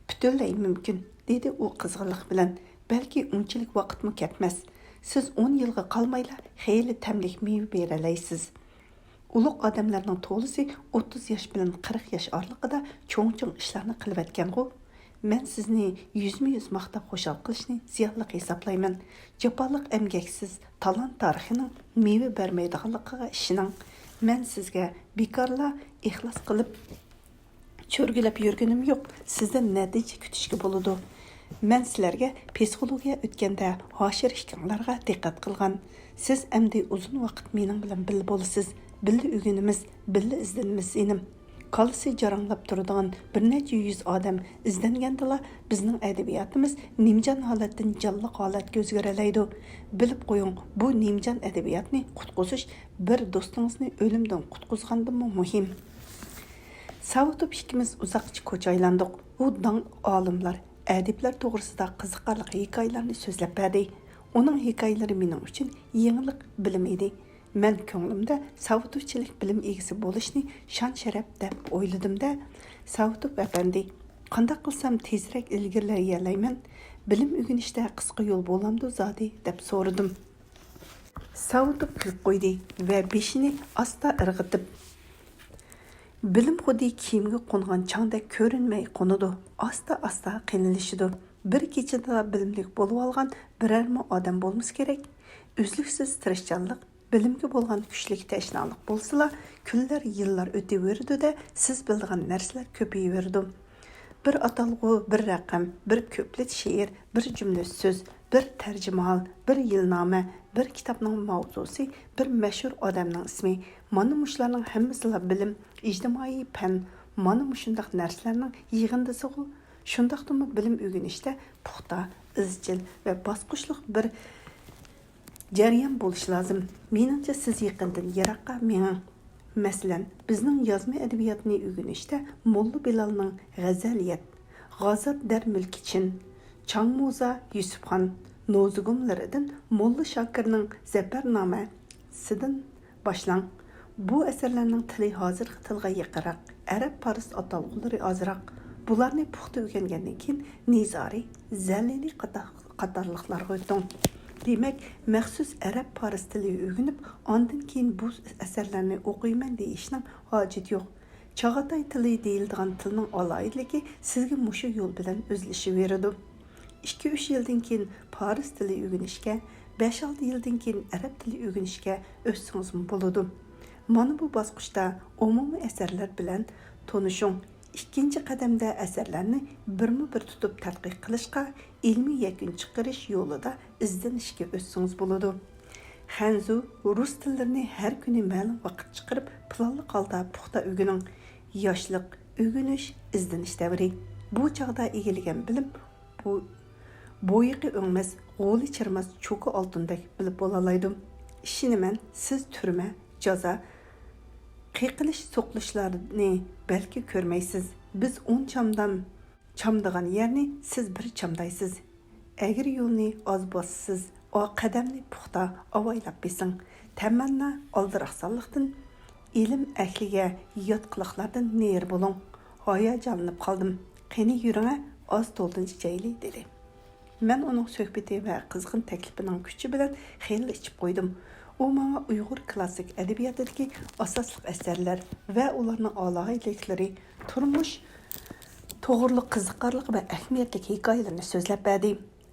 پۈتۈنلەي مۇمكىن، دېدى ئۇ قىزغىنلىق بىلەن. بەلكى ئۇنچىلىك ۋاقىتمۇ كەتمەس. سىز ئون يىلغا قالمايلا خېلى تەملىك مېۋە بېرەلەيسىز. ئۇلۇغ ئادەملەرنىڭ تولىسى ئوتتۇز ياش بىلەن قىرىق ياش ئارىلىقىدا چوڭ-چوڭ ئىشلارنى قىلىۋەتكەنغۇ؟ مەن سىزنى يۈزمۇ يۈز ماختاپ خۇشال قىلىشنى زىيانلىق ھېسابلايمەن. جاپالىق ئەمگەكسىز تالانت تارىخىنىڭ مېۋە بەرمەيدىغانلىقىغا ئىشىنىڭ. مەن سىزگە بىكارلا ئىخلاس قىلىپ چۆرگىلەپ يۈرگىنىم يوق، سىزدىن نەتىجە كۈتۈشكە بولىدۇ. مەن سىلەرگە پسىخولوگىيە ئۆتكەندە ھاشىر ئىككىڭلارغا دىققەت قىلغان. سىز ئەمدى ئۇزۇن ۋاقىت مېنىڭ بىلەن بىللە بولىسىز، بىللە ئۆگىنىمىز، بىللە ئىزدىنىمىز، ئىنىم. كاللىسى جاراڭلاپ تۇرىدىغان بىر نەچچە يۈز ئادەم ئىزدەنگەندىلا، بىزنىڭ ئەدەبىياتىمىز نىمجان ھالەتتىن جانلىق ھالەتكە ئۆزگىرەلەيدۇ. بىلىپ قويۇڭ، بۇ نىمجان ئەدەبىياتنى قۇتقۇزۇش بىر دوستىڭىزنى ئۆلۈمدىن قۇتقۇزغاندىنمۇ مۇھىم. ساۋۇتوف ئىككىمىز ئۇزاققىچە كوچا ئايلاندۇق. ئۇ داڭلىق ئالىملار، ئەدىبلەر توغرىسىدا قىزىقارلىق ھېكايىلەرنى سۆزلەپ بەردى. ئۇنىڭ ھېكايىلىرى مېنىڭ ئۈچۈن يېڭىلىق بىلىم ئىدى. مەن كۆڭلۈمدە ساۋۇتوفچىلىك بىلىم ئىگىسى بولۇشنى شان-شەرەپ دەپ ئويلىدىم-دە، ساۋۇتوف ئەپەندى، قانداق قىلسام تېزرەك ئىلگىرىلىيەلەيمەن؟ بىلىم ئۆگىنىشتە قىسقا يول بولامدۇ زادى؟ دەپ سورىدىم. ساۋۇتوف كۈلۈپ قويدى ۋە بېشىنى ئاستا ئىرغىتىپ، بىلىم خۇددى كىيىمگە قونغان چاڭدەك كۆرۈنمەي قونىدۇ، ئاستا-ئاستا قېلىنلىشىدۇ. بىر كېچىدىلا بىلىملىك بولۇۋالغان بىرەرمۇ ئادەم بولمىسا كېرەك. ئۈزلۈكسىز تىرىشچانلىق، بىلىمگە بولغان كۈچلۈك تەشنالىق بولسىلا، كۈنلەر، يىللار ئۆتۈۋېرىدۇ-دە، سىز بىلىدىغان نەرسىلەر كۆپىيىۋېرىدۇ. بىر ئاتالغۇ، بىر رەقەم، بىر كۆپلىتى شېئىر، بىر جۈملە سۆز، بىر تەرجىمىھال، بىر يىلنامە، بىر كىتابنىڭ ماۋزۇسى، بىر مەشھۇر ئادەمنىڭ ئىسمى. مانا مۇشۇلارنىڭ ھەممىسىلا بىلىم، ئىجتىمائىي پەن، مانا مۇشۇنداق نەرسىلەرنىڭ يىغىندىسىغۇ. شۇنداقتىمۇ بىلىم ئۆگىنىشتە پۇختا، ئىزچىل ۋە باسقۇچلۇق بىر جەريان بولۇشى لازىم. مېنىڭچە، سىز يېقىندىن يىراققا مېڭىڭ. مەسىلەن، بىزنىڭ يازما ئەدەبىياتنى ئۆگىنىشتە موللا بىلالنىڭ غەزەلىيەت، غازات دەرمۈلكى چىن، چاڭموزا يۈسۈپخان نوزۇگۇملىرىدىن، موللا شاكىرنىڭ زەپەرنامە سىدىن باشلاڭ. بۇ ئەسەرلەرنىڭ تىلى ھازىرقى تىلغا يېقىنراق، ئەرەب پارس ئاتالغۇلىرى ئازراق. بۇلارنى پۇختا ئۆگەنگەندىن كېيىن، نىزارى، زەلىلى قاتا-، قاتارلىقلارغا ئۆتۈڭ. دېمەك، مەخسۇس ئەرەب پارس تىلى ئۆگىنىپ، ئاندىن كېيىن بۇ ئەسەرلەرنى ئوقۇيمەن دېيىشنىڭ ھاجىتى يوق. چاغاتاي تىلى دېيىلىدىغان تىلنىڭ ئالاھىدىلىكى سىزگە مۇشۇ يول بىلەن ئۆزلىشىۋېرىدۇ. ئىككى-ئۈچ يىلدىن كېيىن پارس تىلى ئۆگىنىشكە، بەش-ئالتە يىلدىن كېيىن ئەرەب تىلى ئۆگىنىشكە ئۆتسىڭىزمۇ بولىدۇ. مانا بۇ باسقۇچتا ئومۇمىي ئەسەرلەر بىلەن تونۇشۇڭ. ئىككىنچى قەدەمدە ئەسەرلەرنى بىرمۇ بىر تۇتۇپ تەتقىق قىلىشقا، ئىلمىي يەكۈن چىقىرىش يولىدا ئىزدىنىشكە ئۆتسىڭىز بولىدۇ. خەنزۇ، رۇس تىللىرىنى ھەر كۈنى مەلۇم ۋاقىت چىقىرىپ، پىلانلىق ھالدا پۇختا ئۆگىنىڭ. ياشلىق، ئۆگىنىش، ئىزدىنىش دەۋرى. بۇ چاغدا ئىگىلىگەن بىلىم بۇ بويىقى ئۆڭمەس، غولى چىرىماس چوكا ئالتۇندەك بىلىپ بولالايدۇ. ئىشىنىمەن، سىز تۈرمە، جازا، قېقىلىش-سوقۇلۇشلارنى بەلكى كۆرمەيسىز. بىز ئون چامدام چامدىغان يەرنى سىز بىر چامدايسىز. ئەگرى يولنى ئاز باسىسىز، ئا-، قەدەمنى پۇختا، ئاۋايلاپ بېسىڭ. تەمەننا ئالدىراقسانلىقتىن، ئىلىم ئەھلىگە يات قىلىقلاردىن نېرى بولۇڭ. ھاياجانلىنىپ قالدىم. قېنى يۈرۈڭە، ئاز تولدىن ئىچەيلى، دېدى. مەن ئۇنىڭ سۆھبىتى ۋە قىزغىن تەكلىپىنىڭ كۈچى بىلەن خېلى ئىچىپ قويدۇم. ئۇ ماڭا ئۇيغۇر كلاسسىك ئەدەبىياتىدىكى ئاساسلىق ئەسەرلەر ۋە ئۇلارنىڭ ئالاھىدىلىكلىرى، تۇرمۇش توغرۇلۇق قىزىقارلىق ۋە ئەھمىيەتلىك ھېكايىلەرنى سۆزلەپ بەردى.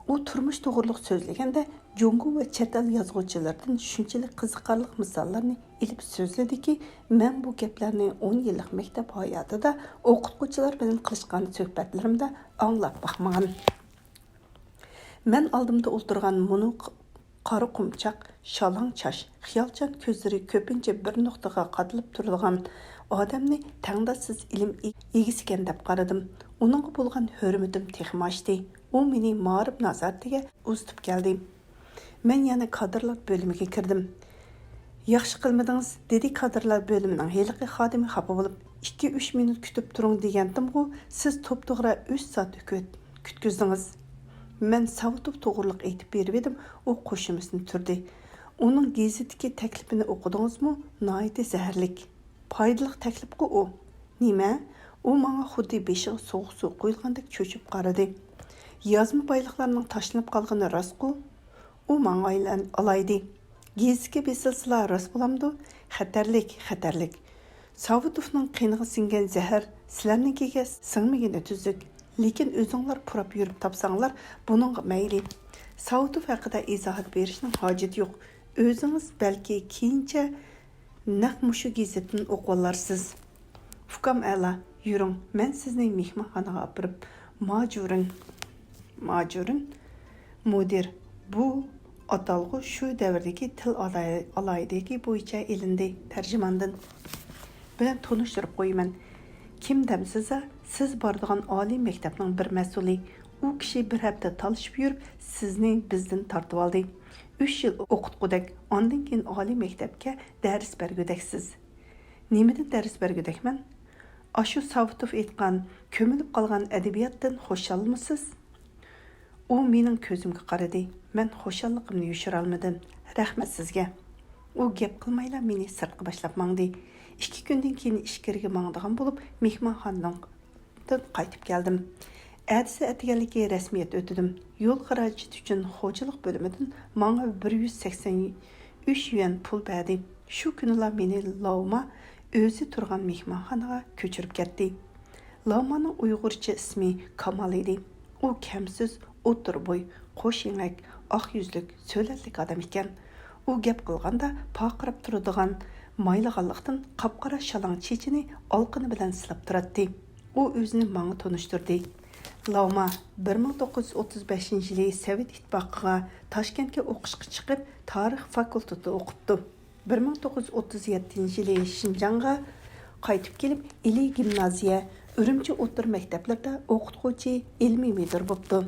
ئۇ تۇرمۇش توغرۇلۇق سۆزلىگەندە، جۇڭگو ۋە چەت ئەل يازغۇچىلىرىدىن شۇنچىلىك قىزىقارلىق مىساللارنى ئېلىپ سۆزلىدىكى، مەن بۇ گەپلەرنى ئون يىللىق مەكتەپ ھاياتىدا ئوقۇتقۇچىلار بىلەن قىلىشقان سۆھبەتلىرىمدە ئاڭلاپ باقمىغان. مەن ئالدىمدا ئولتۇرغان مۇنۇ ق-، قارا قۇمچاق، شالاڭ چاچ، خىيالچان كۆزلىرى كۆپىنچە بىر نۇقتىغا قادىلىپ تۇرىدىغان ئادەمنى تەڭداشسىز ئىلىم ئى-، ئىگىسىكەن دەپ قارىدىم. ئۇنىڭغا بولغان ھۆرمىتىم تېخىمۇ ئاشتى. ئۇ مېنى مائارىپ نازارىتىگە ئۇزىتىپ كەلدى. مەن يەنە كادىرلار بۆلۈمىگە كىردىم. ياخشى قىلمىدىڭىز، دېدى كادىرلار بۆلۈمىنىڭ ھېلىقى خادىمى خاپا بولۇپ. ئىككى-ئۈچ مىنۇت كۈتۈپ تۇرۇڭ دېگەنتىمغۇ، سىز توپتوغرا ئۈچ سائەت كۈت-، كۈتكۈزدىڭىز. مەن ساۋۇتوف توغرۇلۇق ئېيتىپ بېرىۋىدىم، ئۇ قوشۇمىسىنى تۈردى. ئۇنىڭ گېزىتتىكى تەكلىپىنى ئوقۇدىڭىزمۇ؟ ناھايىتى زەھەرلىك. پايدىلىق تەكلىپقۇ ئۇ. نېمە؟ ئۇ ماڭا خۇددى بېشىغا سوغۇق سۇ قۇيۇلغاندەك چۆچۈپ قارىدى. يازما بايلىقلارنىڭ تاشلىنىپ قالغىنى راستقۇ؟ ئۇ ماڭا ئايلان-، ئالايدى. گېزىتكە بېسىلسىلا راست بولامدۇ؟ خەتەرلىك، خەتەرلىك. ساۋۇتوفنىڭ قېنىغا سىڭگەن زەھەر سىلەرنىڭكىگە سىڭمىگىنى تۈزۈك. لېكىن ئۆزۈڭلار پۇراپ يۈرۈپ تاپساڭلار، بۇنىڭغا مەيلى. ساۋۇتوف ھەققىدە ئىزاھات بېرىشنىڭ ھاجىتى يوق. ئۆزىڭىز بەلكى كېيىنچە نەق مۇشۇ گېزىتتىن ئوقۇۋالارسىز. ئۇكام ئەلا، يۈرۈڭ، مەن سىزنى مېھمانخانىغا ئاپىرىپ، ماجۇرىن، ماجۇرىن، مۇدىر، بۇ ئاتالغۇ شۇ دەۋردىكى تىل ئالاھىدىلىكى بويىچە ئېلىندى، تەرجىماندىن. بىلەن تونۇشتۇرۇپ قويىمەن. كىم دەمسىزا، سىز بارىدىغان ئالىي مەكتەپنىڭ بىر مەسئۇلى. ئۇ كىشى بىر ھەپتە تالىشىپ يۈرۈپ، سىزنى بىزدىن تارتىۋالدى. ئۈچ يىل ئوقۇتقۇدەك، ئاندىن كېيىن ئالىي مەكتەپكە دەرس بەرگۈدەكسىز. نېمىدىن دەرس بەرگۈدەكمەن؟ ئاشۇ ساۋۇتوف ئېيتقان، كۆمۈلۈپ قالغان ئەدەبىياتتىن خۇشالمۇسىز؟ ئۇ مېنىڭ كۆزۈمگە قارىدى. مەن خۇشاللىقىمنى يوشۇرالمىدىم. رەھمەت سىزگە. ئۇ گەپ قىلمايلا مېنى سىرتقا باشلاپ ماڭدى. ئىككى كۈندىن كېيىن ئىچكىرىگە ماڭىدىغان بولۇپ، مېھمانخانىدىن قايتىپ كەلدىم. ئەتىسى ئەتىگەنلىكى رەسمىيەت ئۆتىدىم. يول خىراجىتى ئۈچۈن خوجىلىق بۆلۈمىدىن ماڭا بىر يۈز سەكسەن ئۈچ يۈەن پۇل بەردى. شۇ كۈنىلا مېنى لاۋما ئۆزى تۇرغان مېھمانخانىغا كۆچۈرۈپ كەتتى. لاۋمانىڭ ئۇيغۇرچە ئىسمى كامال ئىدى. ئۇ كەمسىز، ئوتتۇرا بوي، قوش يېڭەك، ئاق يۈزلۈك، سۆلەتلىك ئادەم ئىكەن. ئۇ گەپ قىلغاندا پارقىراپ تۇرىدىغان مايلىغانلىقتىن قاپقارا شالاڭ چېچىنى ئالىقىنى بىلەن سىلاپ تۇراتتى. ئۇ ئۆزىنى ماڭا تونۇشتۇردى. لاۋما بىر مىڭ توققۇز يۈز ئوتتۇز بەشىنچى يىلى سوۋېت ئىتتىپاقىغا تاشكەنتكە ئوقۇشقا چىقىپ، تارىخ فاكۇلتېتىدا ئوقۇپتۇ. بىر مىڭ توققۇز يۈز ئوتتۇز يەتتىنچى يىلى شىنجاڭغا قايتىپ كېلىپ، ئىلى گىمنازىيە، ئۈرۈمچى ئوتتۇرا مەكتەپلىرىدە ئوقۇتقۇچى، ئىلمىي مۇدىر بوپتۇ.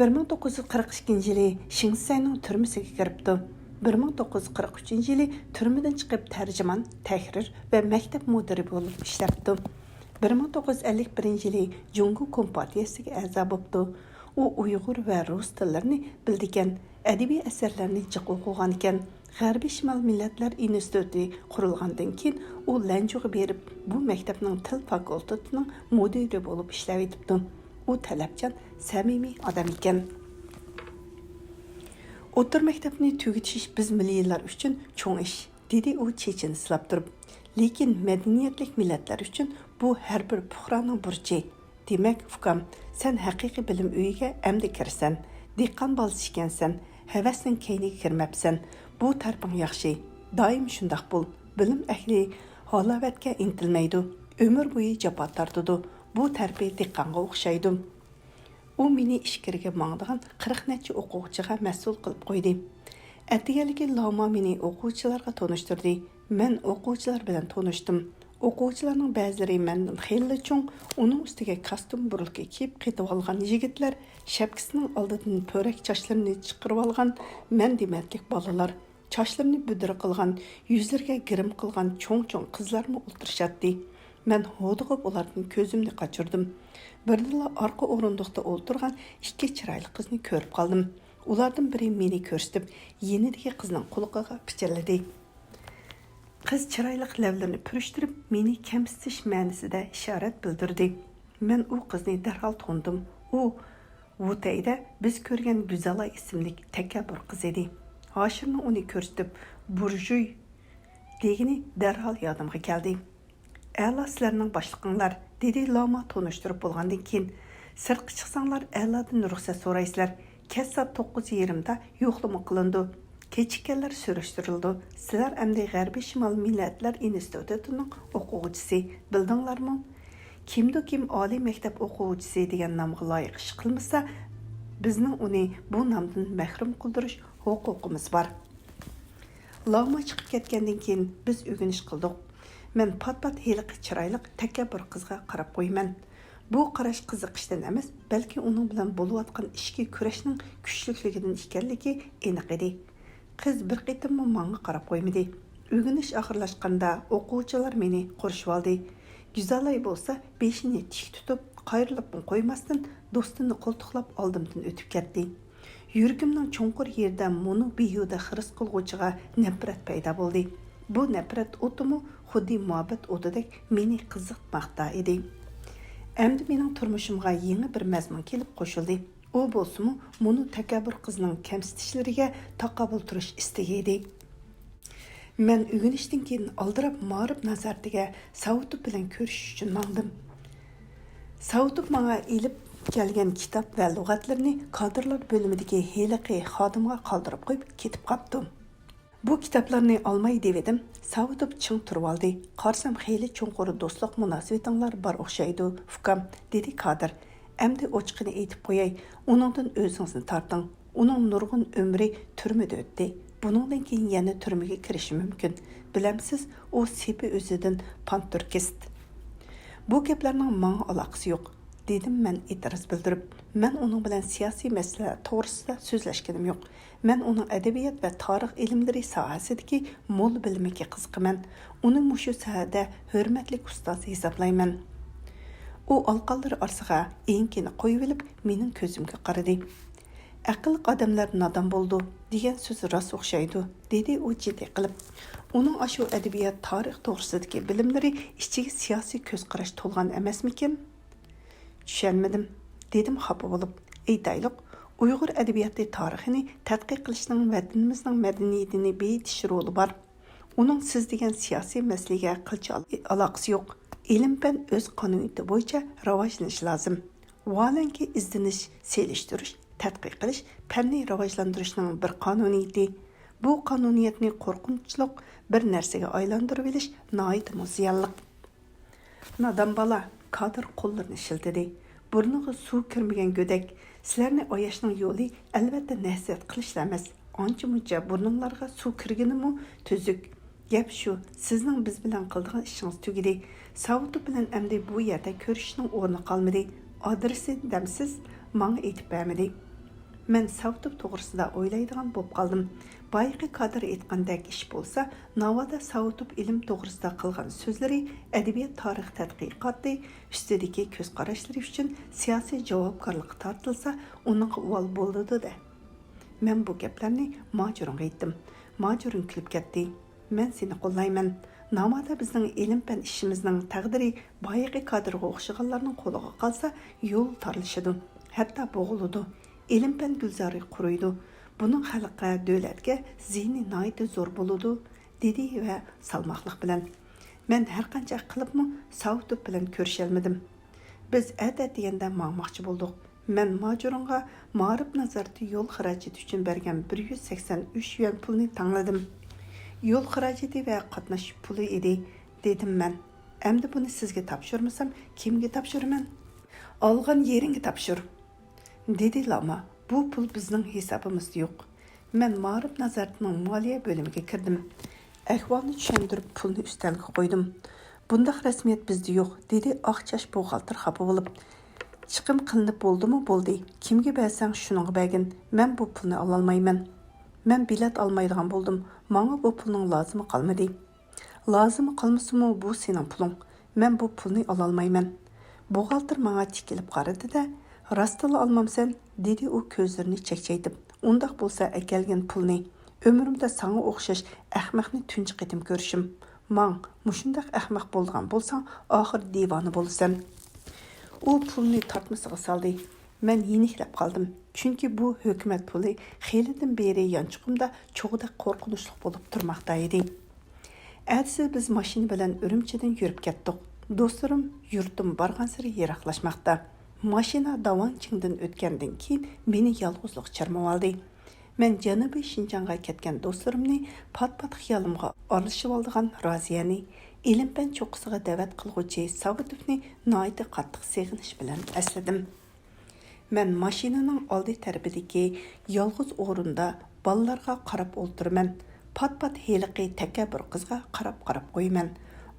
بىر مىڭ توققۇز يۈز قىرىق ئىككىنچى يىلى شىڭسەينىڭ تۈرمىسىگە كىرىپتۇ. بىر مىڭ توققۇز يۈز قىرىق ئۈچىنچى يىلى تۈرمىدىن چىقىپ، تەرجىمان، تەھرىر ۋە مەكتەپ مۇدىرى بولۇپ ئىشلەپتۇ. بىر مىڭ توققۇز يۈز ئەللىك بىرىنچى يىلى جۇڭگو كومپارتىيەسىگە ئەزا بوپتۇ. ئۇ ئۇيغۇر ۋە رۇس تىللىرىنى بىلىدىكەن، ئەدەبىي ئەسەرلەرنى جىق ئوقۇغانىكەن. غەربىي شىمال مىللەتلەر ئىنستىتۇتى قۇرۇلغاندىن كېيىن، ئۇ لەنجۇغا بېرىپ، بۇ مەكتەپنىڭ تىل فاكۇلتېتىنىڭ مۇدىرى بولۇپ ئىشلەۋېتىپتۇ. ئۇ تەلەپچان، سەمىمىي ئادەم ئىكەن. ئوتتۇرا مەكتەپنى تۈگىتىش بىز مىللىيلار ئۈچۈن چوڭ ئىش، دېدى ئۇ چېچىنى سىلاپ تۇرۇپ. لېكىن مەدەنىيەتلىك مىللەتلەر ئۈچۈن بۇ ھەر بىر پۇقرانىڭ بۇرچى. دېمەك، ئۇكام، سەن ھەقىقىي بىلىم ئۆيىگە ئەمدى كىرىسەن. دېھقان بالىسى ئىكەنسەن، ھەۋەسنىڭ كەينىگە كىرمەپسەن. بۇ تەرىپىڭ ياخشى. دائىم شۇنداق بول. بىلىم ئەھلى ھالاۋەتكە ئىنتىلمەيدۇ. ئۆمۈر بويى جاپا تارتىدۇ. بۇ تەرىپى دېھقانغا ئوخشايدۇ. ئۇ مېنى ئىچكىرىگە ماڭىدىغان قىرىق نەچچە ئوقۇغۇچىغا مەسئۇل قىلىپ قويدى. ئەتىگەنلىكى لاما مېنى ئوقۇغۇچىلارغا تونۇشتۇردى. مەن ئوقۇغۇچىلار بىلەن تونۇشتۇم. ئوقۇغۇچىلارنىڭ بەزىلىرى مەندىن خېلىلا چوڭ، ئۇنىڭ ئۈستىگە كاستيۇم بۇرۇلكا كىيىپ قېتىۋالغان يىگىتلەر، شەپكىسىنىڭ ئالدىدىن پۆرەك چاچلىرىنى چىقىرىۋالغان مەن دېمەتلىك بالىلار، چاچلىرىنى بۈدرە قىلغان، يۈزلىرىگە گىرىم قىلغان چوڭ-چوڭ قىزلارمۇ ئولتۇرۇشاتتى. مەن ھودۇقۇپ ئۇلاردىن كۆزۈمنى قاچۇردۇم. بىردىنلا ئارقا ئورۇندۇقتا ئولتۇرغان ئىككى چىرايلىق قىزنى كۆرۈپ قالدىم. ئۇلاردىن بىرى مېنى كۆرسىتىپ، يېنىدىكى قىزنىڭ قۇلىقىغا پىچىرلىدى. قىز چىرايلىق لەۋلىرىنى پۈرۈشتۈرۈپ، مېنى كەمسىتىش مەنىسىدە ئىشارەت بىلدۈردى. مەن ئۇ قىزنى دەرھال تونۇدۇم. ئۇ ۋۇتەيدە بىز كۆرگەن گۈزالاي ئىسىملىك تەكەببۇر قىز ئىدى. ھاشىمنىڭ ئۇنى كۆرسىتىپ، بۇرژۇي دېگىنى دەرھال يادىمغا كەلدى. ئەلا سىلەرنىڭ باشلىقىڭلار، دېدى لاما تونۇشتۇرۇپ بولغاندىن كېيىن. سىرتقا چىقساڭلار، ئەلادىن رۇخسەت سورايسىلەر. كەچ سائەت توققۇز يېرىمدا يوقلىما قىلىنىدۇ. كېچىككەنلەر سۈرۈشتۈرۈلىدۇ. سىلەر ئەمدى غەربىي شىمال مىللەتلەر ئىنستىتۇتىنىڭ ئوقۇغۇچىسى، بىلدىڭلارمۇ؟ كىمدۇ كىم ئالىي مەكتەپ ئوقۇغۇچىسى دېگەن نامغا لايىق ئىش قىلمىسا، بىزنىڭ ئۇنى بۇ نامدىن مەھرۇم قىلدۇرۇش ھوقۇقىمىز بار. لاما چىقىپ كەتكەندىن كېيىن بىز ئۆگىنىش قىلدۇق. مەن پات-پات ھېلىقى چىرايلىق، تەكەببۇر قىزغا قاراپ قويىمەن. بۇ قاراش قىزىقىشتىن ئەمەس، بەلكى ئۇنىڭ بىلەن بولۇۋاتقان ئىچكى كۈرەشنىڭ كۈچلۈكلۈكىدىن ئىكەنلىكى ئېنىق ئىدى. قىز بىر قېتىممۇ ماڭا قاراپ قويمىدى. ئۆگىنىش ئاخىرلاشقاندا ئوقۇغۇچىلار مېنى قورشىۋالدى. گۈزالاي بولسا بېشىنى تىك تۇتۇپ، قايرىلىپمۇ قويماستىن، دوستىنى قولتۇقلاپ ئالدىمدىن ئۆتۈپ كەتتى. يۈرىكىمنىڭ چوڭقۇر يېرىدە مۇنۇ بىھۇدە خىرىس قىلغۇچىغا نەپرەت پەيدا بولدى. بۇ نەپرەت ئوتىمۇ خۇددى مۇھەببەت ئوتىدەك مېنى قىزىتماقتا ئىدى. ئەمدى مېنىڭ تۇرمۇشۇمغا يېڭى بىر مەزمۇن كېلىپ قوشۇلدى. ئۇ بولسىمۇ مۇنۇ تەكەببۇر قىزنىڭ كەمسىتىشلىرىگە تاقابىل تۇرۇش ئىستىكى ئىدى. مەن ئۆگىنىشتىن كېيىن ئالدىراپ مائارىپ نازارىتىگە ساۋۇتوف بىلەن كۆرۈشۈش ئۈچۈن ماڭدىم. ساۋۇتوف ماڭا ئېلىپ كەلگەن كىتاب ۋە لۇغەتلىرىنى كادىرلار بۆلۈمىدىكى ھېلىقى خادىمغا قالدۇرۇپ قويۇپ كېتىپ قاپتۇ. بۇ كىتابلارنى ئالماي دېۋىدىم، ساۋۇتوف چىڭ تۇرۇۋالدى. قارىسام، خېلى چوڭقۇر دوستلۇق مۇناسىۋىتىڭلار بار ئوخشايدۇ، ئۇكام، دېدى كادىر. ئەمدى ئوچۇقىنى ئېيتىپ قوياي، ئۇنىڭدىن ئۆزىڭىزنى تارتىڭ. ئۇنىڭ نۇرغۇن ئۆمرى تۈرمىدە ئۆتتى. بۇنىڭدىن كېيىن يەنە تۈرمىگە كىرىشى مۈمكىن. بىلەمسىز، ئۇ سېپى ئۆزىدىن پانتۇركىست. بۇ گەپلەرنىڭ ماڭا ئالاقىسى يوق، دېدىم مەن ئېتىراز بىلدۈرۈپ. مەن ئۇنىڭ بىلەن سىياسىي مەسىلە توغرىسىدا سۆزلەشكىنىم يوق. مەن ئۇنىڭ ئەدەبىيات ۋە تارىخ ئىلىملىرى ساھەسىدىكى مول بىلىمىگە قىزىقىمەن. ئۇنى مۇشۇ ساھەدە ھۆرمەتلىك ئۇستاز ھېسابلايمەن. ئۇ ئالىقانلىرى ئارىسىغا ئېڭىكىنى قويۇۋېلىپ، مېنىڭ كۆزۈمگە قارىدى. ئەقىللىق ئادەملەر نادان بولىدۇ، دېگەن سۆز راست ئوخشايدۇ، دېدى ئۇ جىددىي قىلىپ. ئۇنىڭ ئاشۇ ئەدەبىيات، تارىخ توغرىسىدىكى بىلىملىرى ئىچىگە سىياسىي كۆز قاراش تولغان ئەمەسمىكىن؟ چۈشەنمىدىم، دېدىم خاپا بولۇپ. ئېيتايلۇق، ئۇيغۇر ئەدەبىياتى تارىخىنى تەتقىق قىلىشنىڭ ۋەتىنىمىزنىڭ مەدەنىيىتىنى بېيىتىش رولى بار. ئۇنىڭ سىز دېگەن سىياسىي مەسىلىگە قىلچە ئال-، ئالاقىسى يوق. ئىلىم-پەن ئۆز قانۇنىيىتى بويىچە راۋاجلىنىشى لازىم. ۋاھالەنكى، ئىزدىنىش، سېلىشتۇرۇش، تەتقىق قىلىش پەننى راۋاجلاندۇرۇشنىڭ بىر قانۇنىيىتى. بۇ قانۇنىيەتنى قورقۇنچلۇق بىر نەرسىگە ئايلاندۇرۇۋېلىش ناھايىتىمۇ زىيانلىق. نادان بالا، كادىر قوللىرىنى شىلتىدى. بۇرنىغا سۇ كىرمىگەن گۆدەك. سىلەرنى ئاياشنىڭ يولى، ئەلۋەتتە، نەسىھەت قىلىشلا ئەمەس. ئانچە-مۇنچە بۇرنۇڭلارغا سۇ كىرگىنىمۇ تۈزۈك. گەپ شۇ، سىزنىڭ بىز بىلەن قىلىدىغان ئىشىڭىز تۈگىدى. ساۋۇتوف بىلەن ئەمدى بۇ يەردە كۆرۈشۈشنىڭ ئورنى قالمىدى. ئادرېسى دەمسىز ماڭا ئېيتىپ بەرمىدى. مەن ساۋۇتوف توغرىسىدا ئويلايدىغان بولۇپ قالدىم. بايىقى كادىر ئېيتقاندەك ئىش بولسا، ناۋادا ساۋۇتوف ئىلىم توغرىسىدا قىلغان سۆزلىرى، ئەدەبىيات تارىخ تەتقىقاتى ئۈستىدىكى كۆز قاراشلىرى ئۈچۈن سىياسىي جاۋابكارلىققا تارتىلسا، ئۇنىڭغا ئۇۋال بولىدۇ-دە. مەن بۇ گەپلەرنى ماجۇرۇنغا ئېيتتىم. ماجۇرۇن كۈلۈپ كەتتى. مەن سېنى قوللايمەن. ناۋادا بىزنىڭ ئىلىم-پەن ئىشىمىزنىڭ تەقدىرى بايىقى كادىرغا ئوخشىغانلارنىڭ قولىغا قالسا، يول تارلىشىدۇ، ھەتتا بوغۇلىدۇ. ئىلىم-پەن گۈلزارى قۇرۇيدۇ. بۇنىڭ خەلققە، دۆلەتكە زىيىنى ناھايىتى زور بولىدۇ، دېدى ۋە سالماقلىق بىلەن. مەن ھەرقانچە قىلىپمۇ ساۋۇتوف بىلەن كۆرۈشەلمىدىم. بىز ئەتە دېگەندە ماڭماقچى بولدۇق. مەن ماجۇرۇنغا مائارىپ نازارىتى يول خىراجىتى ئۈچۈن بەرگەن بىر يۈز سەكسەن ئۈچ يۈەن پۇلنى تەڭلىدىم. يول خىراجىتى ۋە قاتناش پۇلى ئىدى، دېدىم مەن. ئەمدى بۇنى سىزگە تاپشۇرمىسام، كىمگە تاپشۇرىمەن؟ ئالغان يېرىڭگە تاپشۇر، دېدى لاما. بۇ پۇل بىزنىڭ ھېسابىمىزدا يوق. مەن مائارىپ نازارىتىنىڭ مالىيە بۆلۈمىگە كىردىم. ئەھۋالنى چۈشەندۈرۈپ، پۇلنى ئۈستەلگە قويدۇم. بۇنداق رەسمىيەت بىزدە يوق، دېدى ئاق چاچ بوغالتىر خاپا بولۇپ. چىقىم قىلىنىپ بولدىمۇ بولدى، كىمگە بەرسەڭ شۇنىڭغا بەرگىن، مەن بۇ پۇلنى ئالالمايمەن. مەن بېلەت ئالمايدىغان بولدۇم، ماڭا بۇ پۇلنىڭ لازىمى قالمىدى. لازىمى قالمىسىمۇ بۇ سېنىڭ پۇلۇڭ، مەن بۇ پۇلنى ئالالمايمەن. بوغالتىر ماڭا تىكىلىپ قارىدى-دە، راستلا ئالمامسەن؟ دېدى ئۇ كۆزلىرىنى چەكچەيتىپ. ئۇنداق بولسا ئەكەلگىن پۇلنى. ئۆمرۈمدە ساڭا ئوخشاش ئەخمەقنى تۇنجى قېتىم كۆرۈشۈم. ماڭ، مۇشۇنداق ئەخمەق بولىدىغان بولساڭ، ئاخىر دىۋانە بولىسەن. ئۇ پۇلنى تارتمىسىغا سالدى. مەن يېنىكلەپ قالدىم، چۈنكى بۇ ھۆكۈمەت پۇلى خېلىدىن بېرى يانچۇقۇمدا چوغدەك قورقۇنچلۇق بولۇپ تۇرماقتا ئىدى. ئەتىسى بىز ماشىنا بىلەن ئۈرۈمچىدىن يۈرۈپ كەتتۇق. دوستلىرىم يۇرتتىن بارغانسېرى يىراقلاشماقتا. ماشىنا داۋاڭچىڭدىن ئۆتكەندىن كېيىن مېنى يالغۇزلۇق چىرمىۋالدى. مەن جەنۇبىي شىنجاڭغا كەتكەن دوستلىرىمنى، پات-پات خىيالىمغا ئارىلىشىۋالىدىغان رازىيەنى، ئىلىم-پەن چوققىسىغا دەۋەت قىلغۇچى ساۋۇتوفنى ناھايىتى قاتتىق سېغىنىش بىلەن ئەسلىدىم. مەن ماشىنىنىڭ ئالدى تەرىپىدىكى يالغۇز ئورۇندا بالىلارغا قاراپ ئولتۇرىمەن. پات-پات ھېلىقى تەكەببۇر قىزغا قاراپ-قاراپ قويىمەن.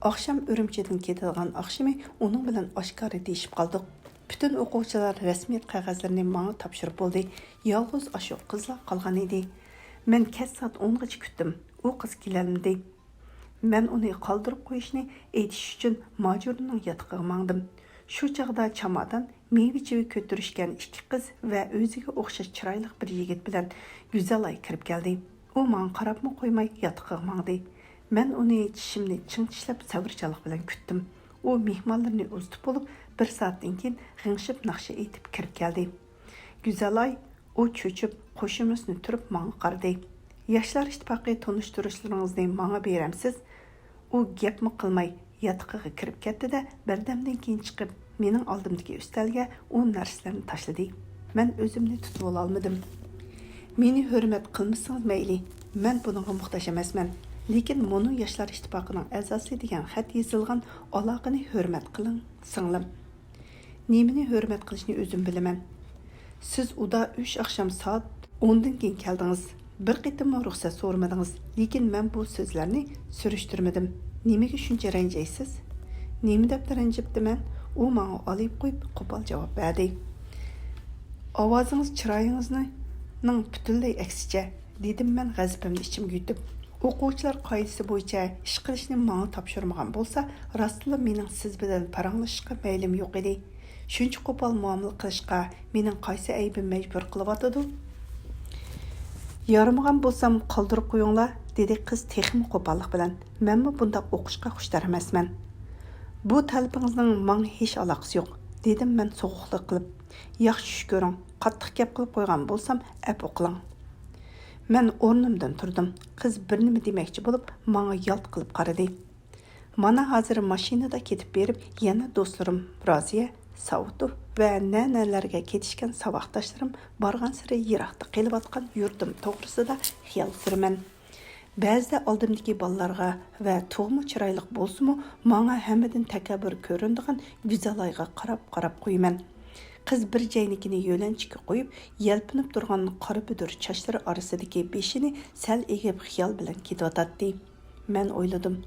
ئاخشام ئۈرۈمچىدىن كېتىدىغان ئاخشىمى ئۇنىڭ بىلەن ئاشكارا دېيىشىپ قالدۇق. پۈتۈن ئوقۇغۇچىلار رەسمىيەت قەغەزلىرىنى ماڭا تاپشۇرۇپ بولدى. يالغۇز ئاشۇ قىزلا قالغان ئىدى. مەن كەچ سائەت ئونغىچە كۈتتۈم. ئۇ قىز كېلەلمىدى. مەن ئۇنى قالدۇرۇپ قويۇشنى ئېيتىش ئۈچۈن ماجۇرنىڭ ياتىقىغا ماڭدىم. شۇ چاغدا چامادان، مېۋە-چېۋە كۆتۈرۈشكەن ئىككى قىز ۋە ئۆزىگە ئوخشاش چىرايلىق بىر يىگىت بىلەن گۈزەلئاي كىرىپ كەلدى. ئۇ ماڭا قاراپمۇ قويماي ياتىقىغا ماڭدى. مەن ئۇنى چىشىمنى چىڭ چىشلەپ سەۋرچانلىق بىلەن كۈتتۈم. ئۇ مېھمانلىرىنى ئۇزىتىپ بولۇپ، بىر سائەتتىن كېيىن غىڭشىپ ناخشا ئېيتىپ كىرىپ كەلدى. گۈزەلئاي، ئۇ چۆچۈپ، قوشۇمىسىنى تۈرۈپ ماڭا قارىدى. ياشلار ئىتتىپاقى تونۇشتۇرۇشلىرىڭىزنى ماڭا بېرەمسىز؟ ئۇ گەپمۇ قىلماي ياتىقىغا كىرىپ كەتتى-دە، بىردەمدىن كېيىن چىقىپ، مېنىڭ ئالدىمدىكى ئۈستەلگە ئۇ نەرسىلەرنى تاشلىدى. مەن ئۆزۈمنى تۇتۇۋالالمىدىم. مېنى ھۆرمەت قىلمىسىڭىز مەيلى، مەن بۇنىڭغا موھتاج ئەمەسمەن. لېكىن مۇنۇ ياشلار ئىتتىپاقىنىڭ ئەزاسى دېگەن خەت يېزىلغان ئالاقىنى ھۆرمەت قىلىڭ، سىڭلىم. نېمىنى ھۆرمەت قىلىشنى ئۆزۈم بىلىمەن. سىز ئۇدا ئۈچ ئاخشام سائەت ئوندىن كېيىن كەلدىڭىز. بىر قېتىممۇ رۇخسەت سورىمىدىڭىز. لېكىن مەن بۇ سۆزلەرنى سۈرۈشتۈرمىدىم. نېمىگە شۇنچە رەنجىيسىز؟ نېمە دەپلا رەنجىپتىمەن؟ ئۇ ماڭا ئالىيىپ قويۇپ، قوپال جاۋاب بەردى. ئاۋازىڭىز چىرايىڭىزنىڭ پۈتۈنلەي ئەكسىچە، دېدىم مەن غەزىپىمنى ئىچىمگە يۇتۇپ. ئوقۇغۇچىلار قائىدىسى بويىچە ئىش قىلىشنى ماڭا تاپشۇرمىغان بولسا، راستلا مېنىڭ سىز بىلەن پاراڭلىشىشقا مەيلىم يوق ئىدى. شۇنچە قوپال مۇئامىلە قىلىشقا مېنىڭ قايسى ئەيىبىم مەجبۇر قىلىۋاتىدۇ؟ يارىمىغان بولسام قالدۇرۇپ قويۇڭلار، دېدى قىز تېخىمۇ قوپاللىق بىلەن. مەنمۇ بۇنداق ئوقۇشقا خۇشتار ئەمەسمەن. بۇ تەلىپىڭىزنىڭ ماڭا ھېچ ئالاقىسى يوق، دېدىم مەن سوغۇقلۇق قىلىپ. ياخشى چۈش كۆرۈڭ، قاتتىق گەپ قىلىپ قويغان بولسام ئەپۇ قىلىڭ. مەن ئورنۇمدىن تۇردۇم. قىز بىر نېمە دېمەكچى بولۇپ ماڭا يالت قىلىپ قارىدى. مانا ھازىر ماشىنىدا كېتىپ بېرىپ، يەنە دوستلىرىم رازىيە، ساۋۇتوف ۋە نە-نەلەرگە كېتىشكەن ساۋاقداشلىرىم بارغانسېرى يىراقتا قېلىۋاتقان يۇرتۇم توغرىسىدا خىيال سۈرىمەن. بەزىدە ئالدىمدىكى بالىلارغا ۋە تۇغما چىرايلىق بولسىمۇ، ماڭا ھەممىدىن تەكەببۇر كۆرۈنىدىغان گۈزەلئايغا قاراپ-قاراپ قويىمەن. قىز بىر جەينىكىنى يۆلەنچۈككە قويۇپ، يەلپۈنۈپ تۇرغان قارا بۈدۈر چاچلىرى ئارىسىدىكى بېشىنى سەل ئېگىپ خىيال بىلەن كېتىۋاتاتتى. مەن ئويلىدىم،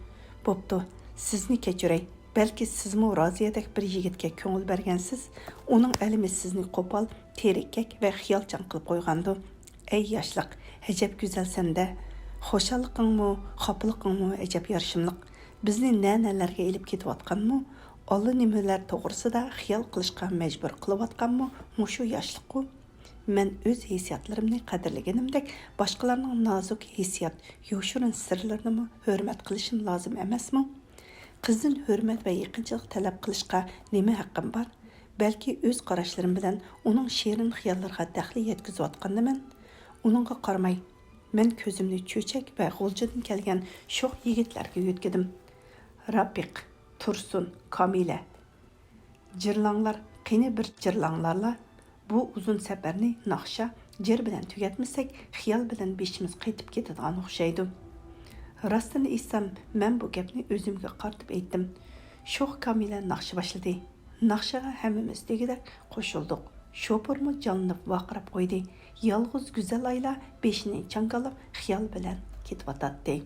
بوپتۇ، سىزنى كەچۈرەي. بەلكى سىزمۇ رازىيەدەك بىر يىگىتكە كۆڭۈل بەرگەنسىز، ئۇنىڭ ئەلىمى سىزنى قوپال، تېرىككەك ۋە خىيالچان قىلىپ قويغاندۇ. ئەي ياشلىق، ئەجەب گۈزەلسەن-دە! خۇشاللىقىڭمۇ، خاپىلىقىڭمۇ ئەجەب يارىشىملىق. بىزنى نە-نەلەرگە ئېلىپ كېتىۋاتقانمۇ، ئاللىنېمىلەر توغرىسىدا خىيال قىلىشقا مەجبۇر قىلىۋاتقانمۇ مۇشۇ ياشلىققۇ؟ مەن ئۆز ھېسسىياتلىرىمنى قەدىرلىگىنىمدەك، باشقىلارنىڭ نازۇك ھېسسىيات، يوشۇرۇن سىرلىرىنىمۇ ھۆرمەت قىلىشىم لازىم ئەمەسمۇ؟ قىزدىن ھۆرمەت ۋە يېقىنچىلىق تەلەپ قىلىشقا نېمە ھەققىم بار؟ بەلكى ئۆز قاراشلىرىم بىلەن ئۇنىڭ شېرىن خىياللىرىغا دەخلى يەتكۈزۈۋاتقاندىمەن؟ ئۇنىڭغا قارىماي، مەن كۆزۈمنى چۆچەك ۋە غۇلجىدىن كەلگەن شوخ يىگىتلەرگە يۆتكىدىم. رەپىق، تۇرسۇن، كامىلە. جىرلاڭلار، قېنى بىر جىرلاڭلارلا. بۇ ئۇزۇن سەپەرنى ناخشا، جىر بىلەن تۈگەتمىسەك، خىيال بىلەن بېشىمىز قېتىپ كېتىدىغان ئوخشايدۇ. راستىنى ئېيتسام، مەن بۇ گەپنى ئۆزۈمگە قارىتىپ ئېيتتىم. شوخ كامىلە ناخشا باشلىدى. ناخشىغا ھەممىمىز دېگۈدەك قوشۇلدۇق. شوپۇرمۇ جانلىنىپ ۋارقىراپ قويدى. يالغۇز گۈزەل ئايلا بېشىنى چاڭگاللاپ خىيال بىلەن كېتىۋاتاتتى.